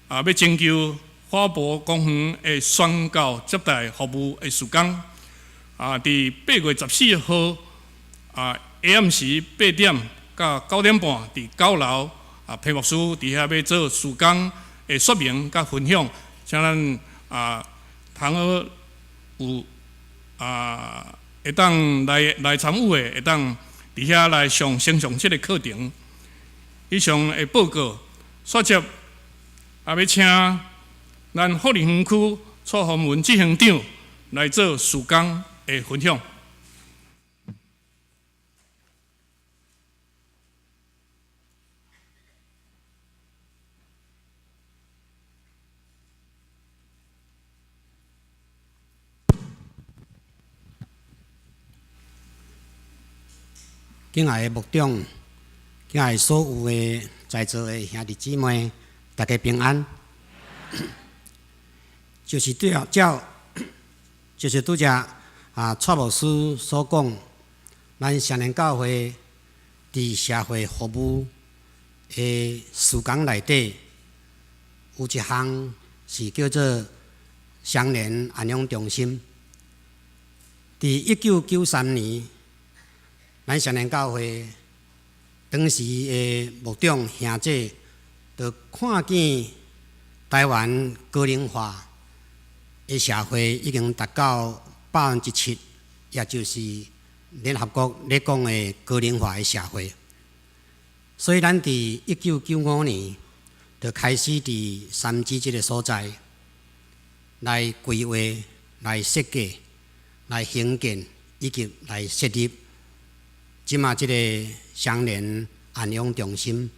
啊，欲徵求花博公園的宣教接待服務的事工。啊，佇8月14號啊，下暗時8點到9點半，佇9樓啊，裴牧師佇遐欲做事工的說明佮分享，請咱啊，通好有啊，會當來來參與的，會當佇遐來上先上這个課程。以上的報告，煞接也欲請咱福林園區蔡宏文執行長來做事工的分享。敬愛的牧長，敬愛所有的在座的兄弟姊妹，大家平安。就是對照，就是拄才啊，蔡牧師所講，咱雙連教會佇社會服務的事工內底，有一項是叫做雙連安養中心。佇1993年，咱雙連教會當時的牧長兄姐，就看見台灣高齡化的社會已經達到7%，也就是聯合國咧講的高齡化的社會。所以，咱佇1995年就開始佇三芝這个所在來規劃、來設計、來興建以及來設立，這馬這个雙連安養中心，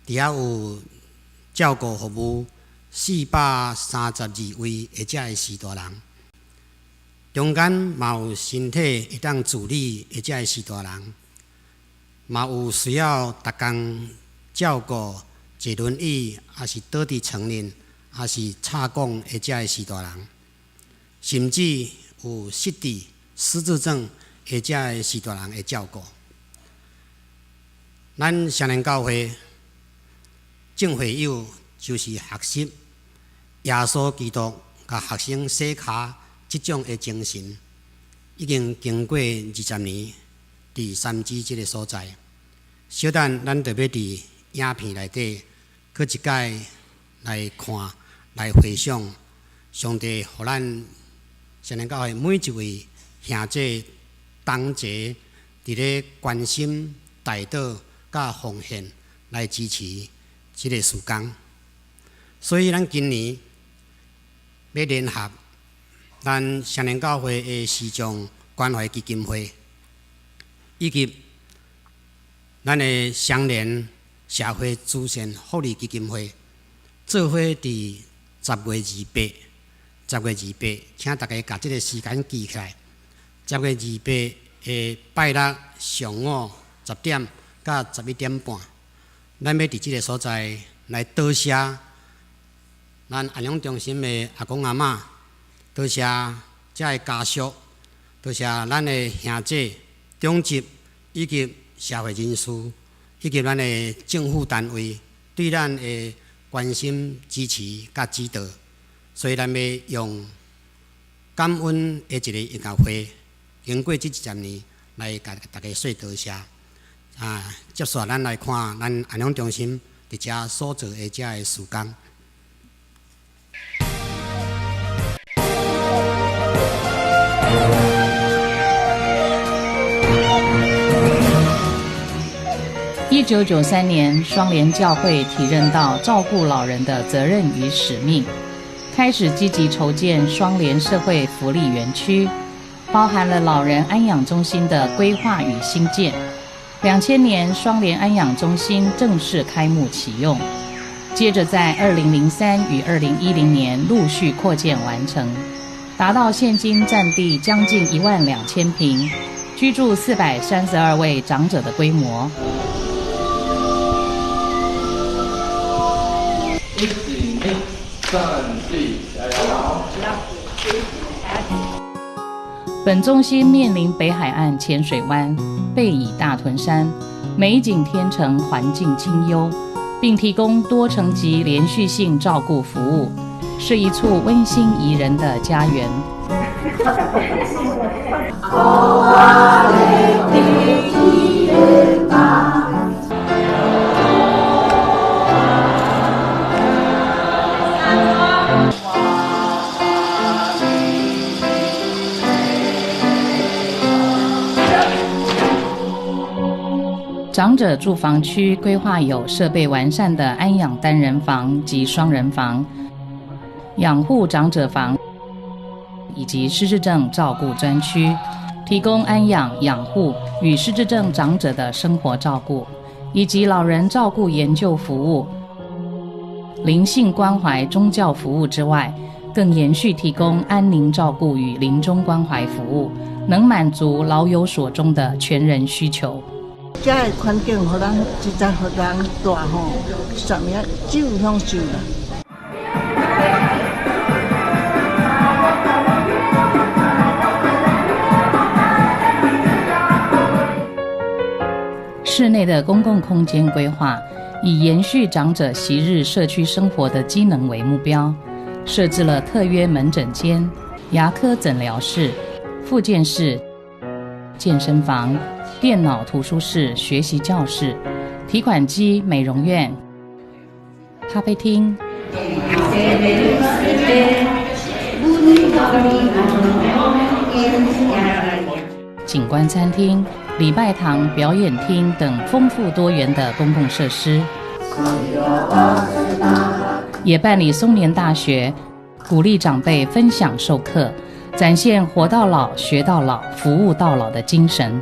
佇遐有照顧服務432位的遮个序大人，中間嘛有身體會當自理的遮个序大人，嘛有需要逐工照顧坐輪椅，抑是倒佇床裡，抑是插管的遮个序大人，甚至有失智、失智症的遮个序大人的照顧。咱雙連教會眾會友就是學習耶穌基督共學生洗跤這種的精神，已經經過20年，佇三芝這个所在。小等咱就欲佇影片內底，閣一擺來看、來回想上帝予咱雙連教會每一位兄姐同齊佇咧關心、代禱、佮奉獻來支持這个事工。所以，咱今年欲聯合咱雙連教會的視障關懷基金會，以及咱的雙連社會慈善福利基金會，做伙佇十月二八，十月二八，請大家共這个時間記起來。十月二八的拜六上午10點到11點半，咱欲佇這个所在來多謝咱安養中心的阿公阿嬤，多謝遮个家屬，多謝咱的兄姐、長執以及社會人士，以及咱的政府單位對咱的關心、支持佮指導。所以，咱欲用感恩的一个音樂會，經過這20年來共大家說多謝。啊，接續咱來看咱安養中心佇遮所做的遮个事工。1993年，雙連教會體認到照顧老人的責任與使命，開始積極籌建雙連社會福利園區，包含了老人安養中心的規劃與興建。2000年，雙連安養中心正式開幕啟用，接着在2003與2010年陸續擴建完成，達到現今佔地將近1萬2千坪，居住432位長者的規模。一、二、三、四，加油！本中心面臨北海岸淺水灣，背倚大屯山，美景天成，環境清幽，並提供多層級連續性照顧服務，是一處溫馨宜人的家園。長者住房區規劃有設備完善的安養單人房及雙人房、養護長者房以及失智症照顧專區，提供安養、養護與失智症長者的生活照顧，以及老人照顧研究服務、靈性關懷宗教服務之外，更延續提供安寧照顧與臨終關懷服務，能滿足老有所終的全人需求。遮个環境，予咱實在予人蹛吼，啥物仔只有享受啦。室内的公共空间规划以延续长者昔日社区生活的机能为目标，设置了特约门诊间、牙科诊疗室、复健室、健身房、电脑图书室、学习教室、提款机、美容院、咖啡厅、景观餐厅、礼拜堂、表演厅等丰富多元的公共设施，也办理松年大学，鼓励长辈分享授课，展现活到老学到老、服务到老的精神。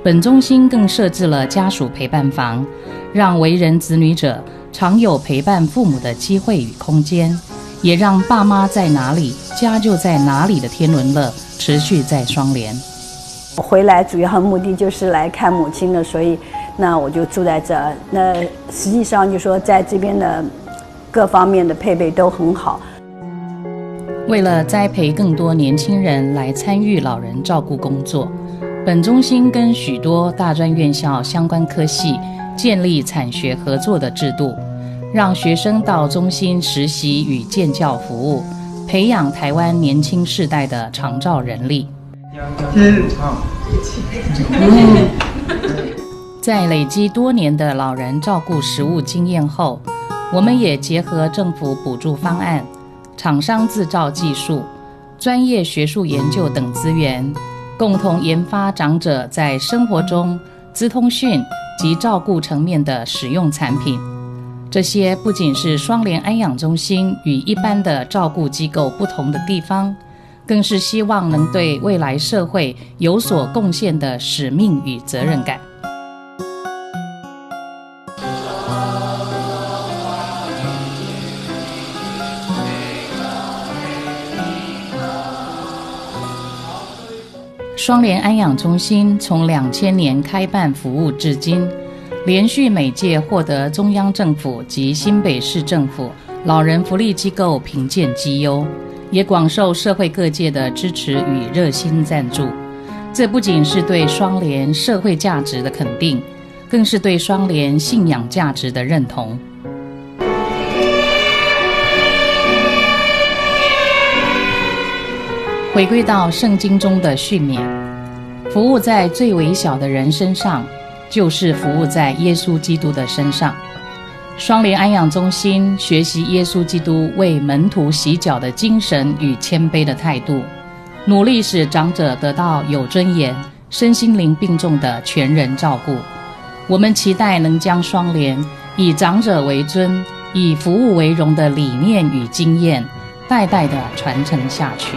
本中心更设置了家属陪伴房，让为人子女者常有陪伴父母的机会与空间，也让爸妈在哪里，家就在哪里的天伦乐持续在双连。我回来主要目的就是来看母亲的，所以那我就住在这儿。那实际上就说在这边的各方面的配备都很好。为了栽培更多年轻人来参与老人照顾工作，本中心跟许多大专院校相关科系建立产学合作的制度，让学生到中心实习与建教服务，培养台湾年轻世代的长照人力。在累积多年的老人照顾实务经验后，我们也结合政府补助方案、厂商自造技术、专业学术研究等资源，共同研发长者在生活中资通讯及照顾层面的使用产品。这些不仅是双联安养中心与一般的照顾机构不同的地方，更是希望能对未来社会有所贡献的使命与责任感。双联安养中心从2000年开办服务至今，连续每届获得中央政府及新北市政府老人福利机构评鉴绩优，也广受社会各界的支持与热心赞助。这不仅是对双联社会价值的肯定，更是对双联信仰价值的认同。回归到圣经中的训勉，服务在最微小的人身上，就是服务在耶稣基督的身上。双联安养中心学习耶稣基督为门徒洗脚的精神与谦卑的态度，努力使长者得到有尊严、身心灵并重的全人照顾。我们期待能将双联以长者为尊、以服务为荣的理念与经验，代代的传承下去。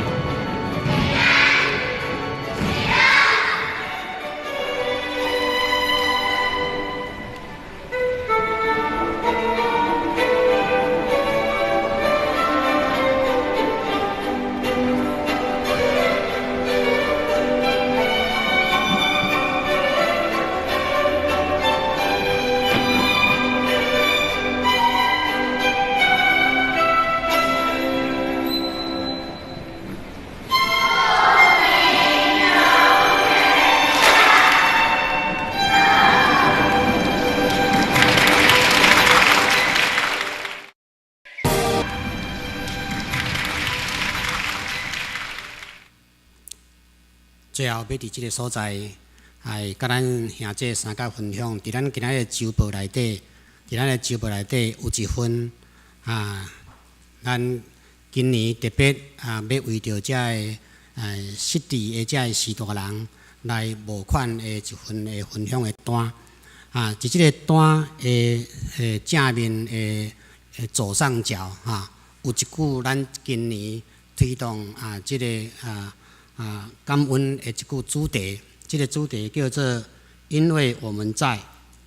最後，欲佇這个所在，來佮咱兄弟三角分享，佇咱今仔日周報內底，佇咱的周報內底有一份啊，咱今年特別啊，欲為著遮个失智的遮个序大人來募款的一份的分享的單啊，佇這个單的正面的左上角哈，有一句咱今年推動啊，這个感恩的一句主題，這个主題叫做“因為我們在，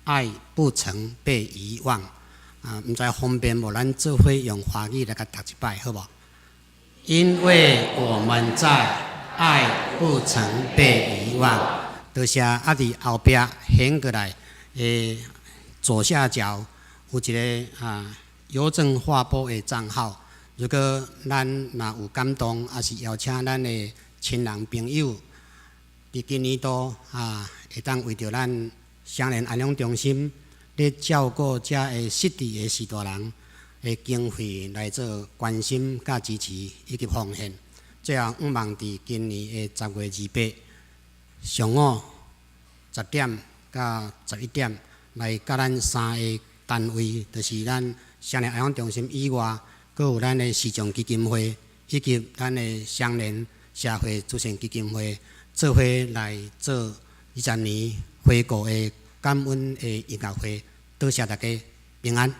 愛不曾被遺忘”。啊，毋知方便無？咱做伙用華語來共讀一擺，好無？因為我們在，愛不曾被遺忘。多謝啊！佇後壁掀過來的左下角有一个啊，郵政劃撥的帳號。如果咱若有感動，抑是邀請咱的親人朋友，佇今年度啊，會當為著咱雙連安養中心咧照顧遮的失智的序大人的經費來做關心、佮支持以及奉獻。最後，向望佇今年的10月28上午10點到11點，來佮咱三个單位，就是咱雙連安養中心以外，閣有咱的時尚基金會以及咱的雙連社會慈善基金會，做伙來做20年回顧的感恩的音樂會。多謝大家，平安。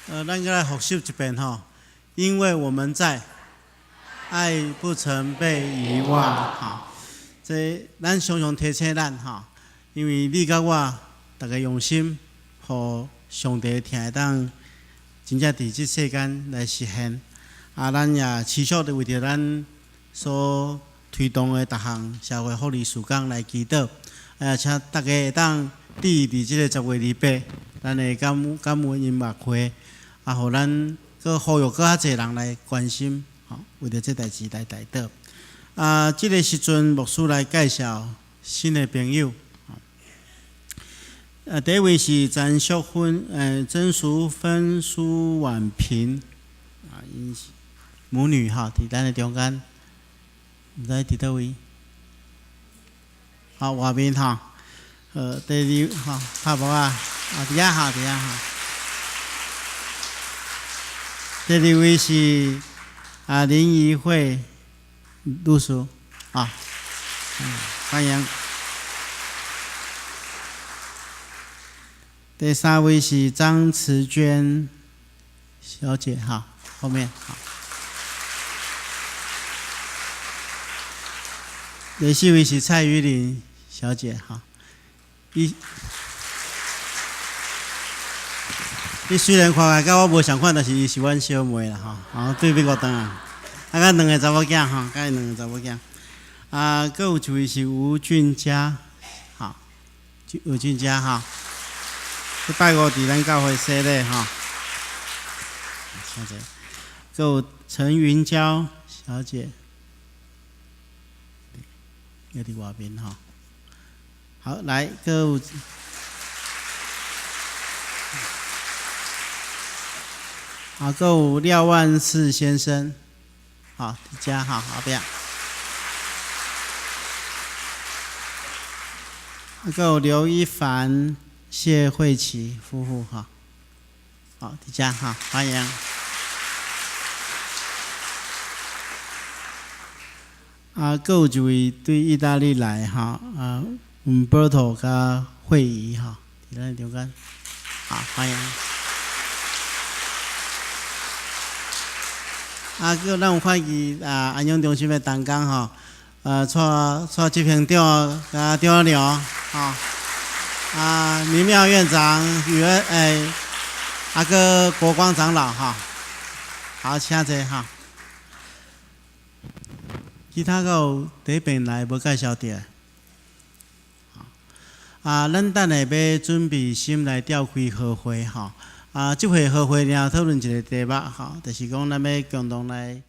咱閣來複習一遍吼，因為我們在愛不曾被遺忘，吼，這咱常常提醒咱吼，因為你佮我逐家用心，予上帝疼會當真正佇這世間來實現。啊，咱也持續地為著咱所推動的逐項社會福利事工來祈禱。啊，請大家會當佇佇這個10月28，咱的感恩音樂會，啊，予咱閣呼籲閣較濟人來關心，吼，為著這代誌來代禱。啊，這個時陣牧師來介紹新的朋友。啊，第一位是曾淑芬，曾淑芬、蘇婉萍，啊，𪜶是母女哈，佇咱的中間，毋知佇佗位？好，外面哈，第二哈，拍無啊？啊，佇遐哈，佇遐哈。第二位是啊林怡慧女士，啊，歡迎。第三位是張慈娟小姐，哈，後面好。第四位是蔡玉玲小姐，哈，伊雖然看來佮我無仝款，但是伊是阮小妹啦，吼，啊，對比我當啊，啊，佮兩個查某囝，吼，佮𪜶兩個查某囝，啊，閣有一位是吳俊嘉，哈，吳俊嘉，哈。這拜五佇咱教會洗禮吼，小姐，閣有陳雲嬌小姐，也佇外面吼。好，來，閣有，啊，閣有廖萬賜先生，好，佇遮吼，後壁。啊，閣有劉一凡。謝慧琪夫婦哈，好，佇遮哈，歡迎。啊，閣有一位對意大利來哈，啊，姆波托佮慧儀哈，佇咱中間，好，歡迎。啊，閣咱有看見啊，安養中心的同工吼，帶執行長佮長娘吼。啊，林妙院長、宇恩，阿閣國光長老哈，好，請坐哈。其他閣有佇彼邊來無介紹著？啊，咱等下欲準備心來召開和會吼。啊，這回和會爾討論一個題目吼，就是講咱欲共同來。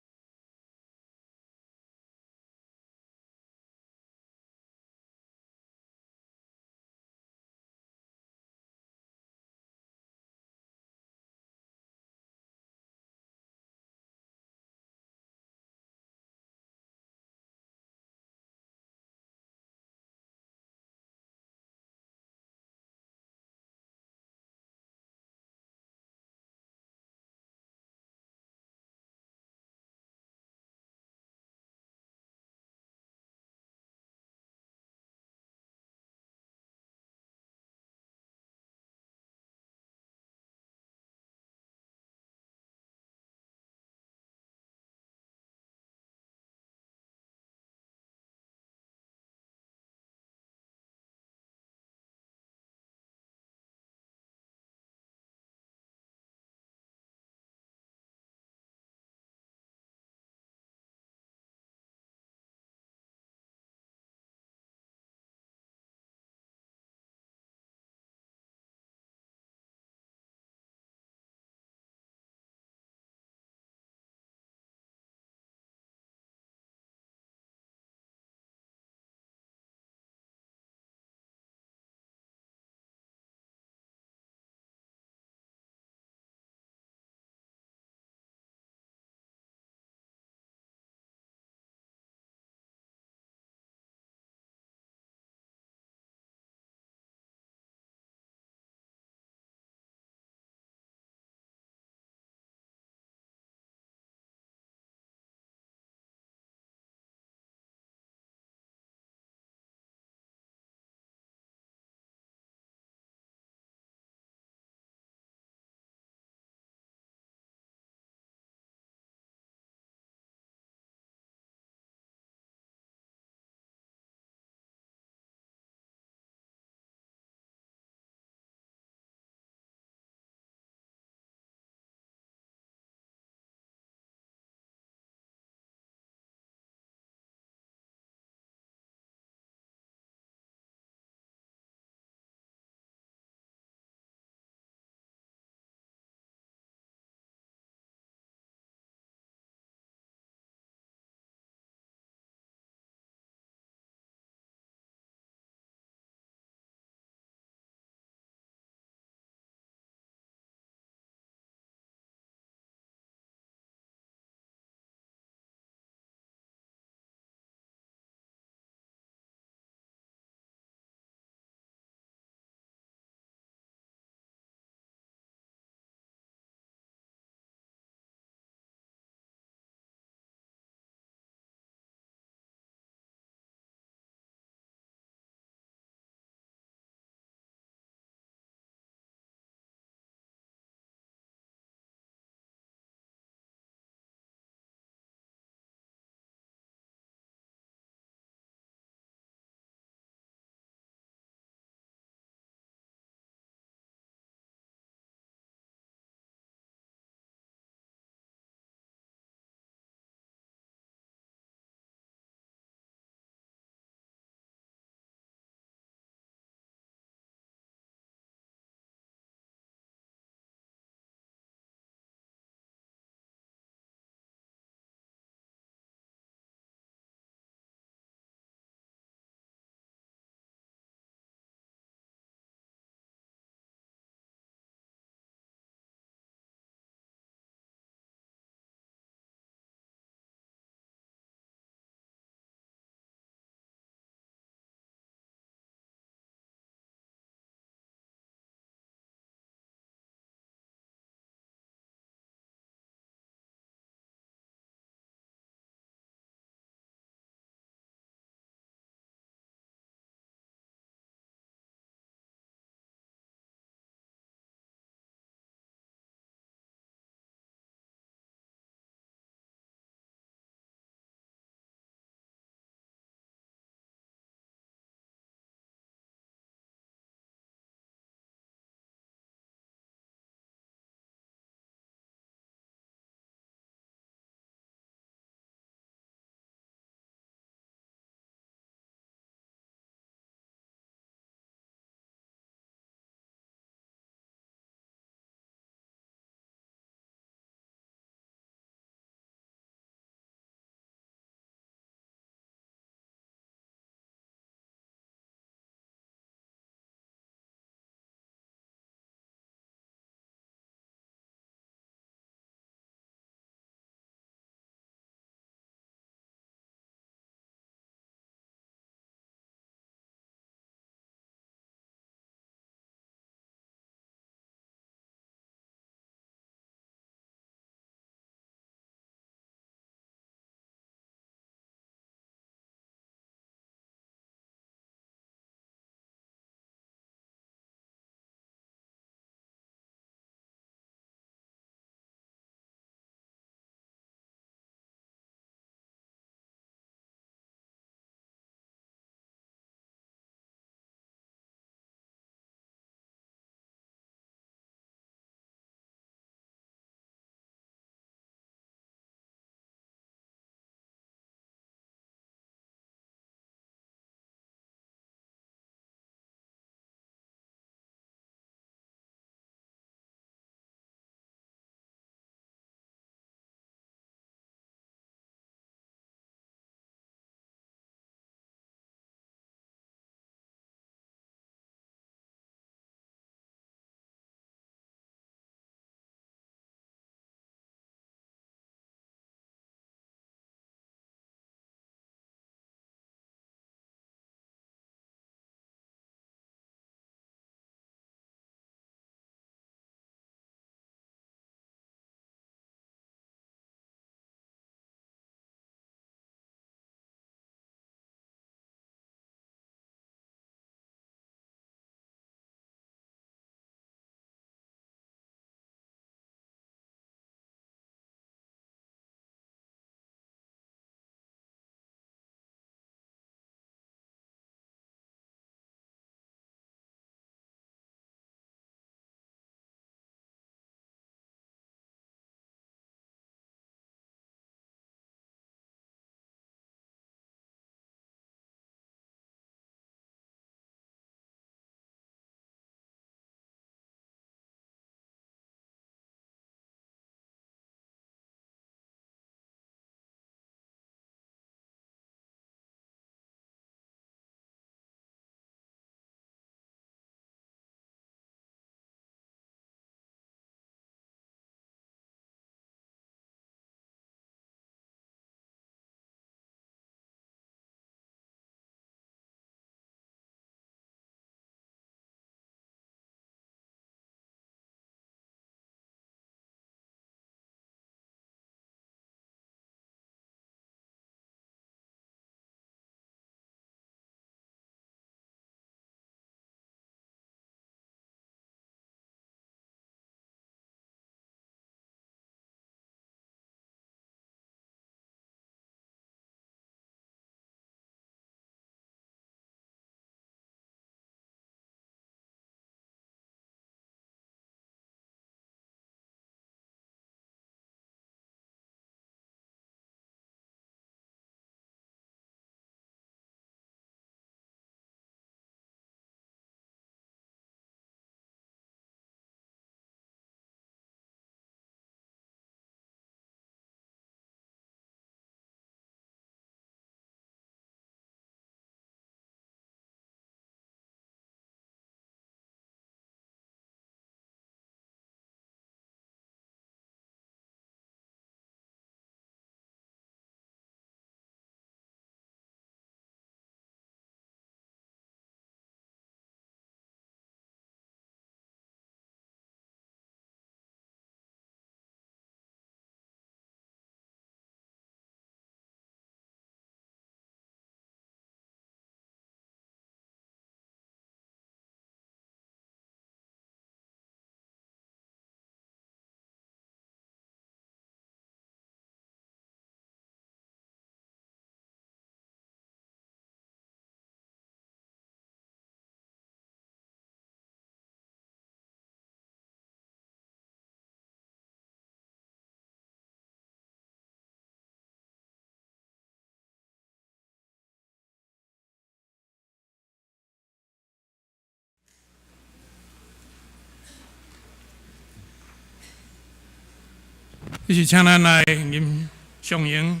這是請咱來吟上詠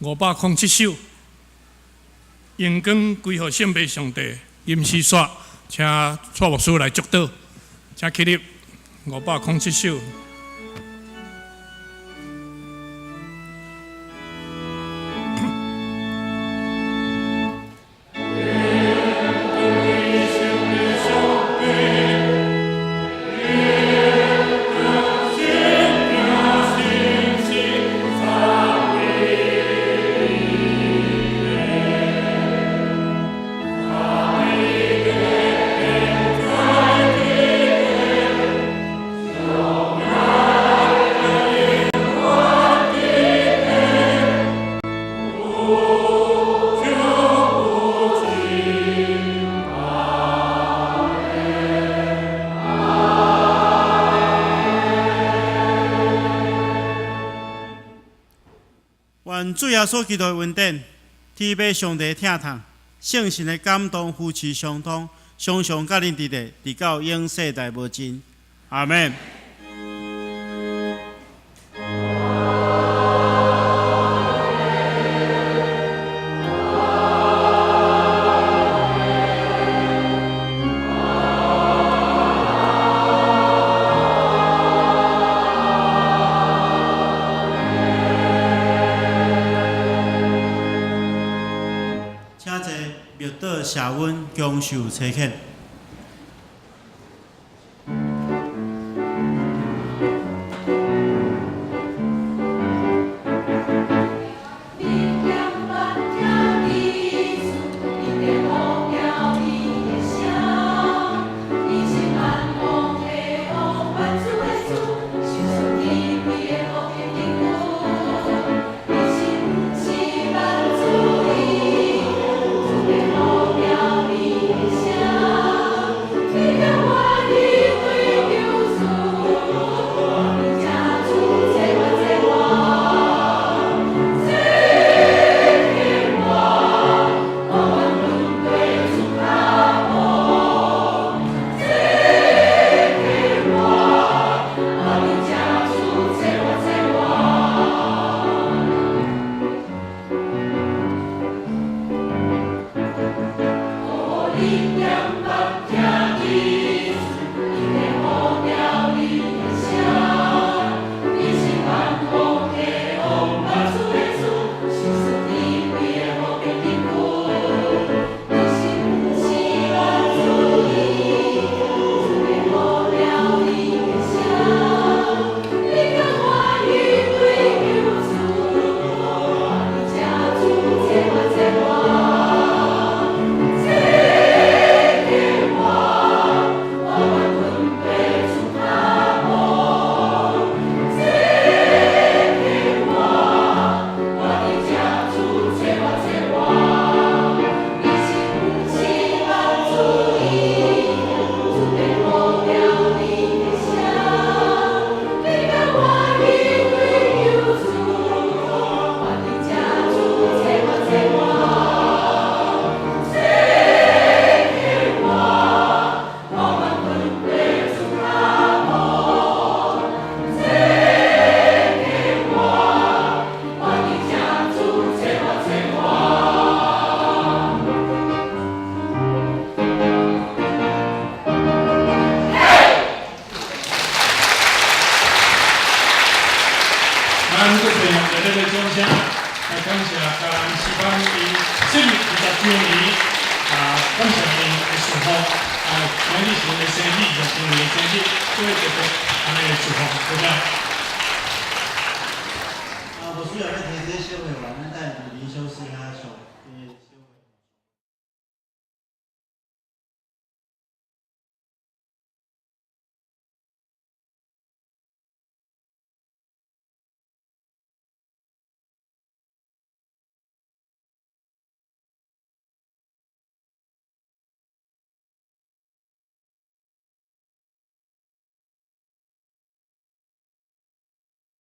507首，榮光歸予聖父上帝，吟詩煞，請蔡牧師來祝禱，請起立507首。願主耶穌基督的恩典，天父上帝疼痛，聖神的感動扶持相通，常常佮恁佇咧，直到永世代無盡。阿們。請坐，默禱謝恩，享受差遣。咱閣再用熱烈的掌聲來感謝嘉南詩班伊設立20周年，啊，感謝𪜶的祝福，啊，今日是𪜶的生日，20周年的生日，所以特別按呢祝福，多謝。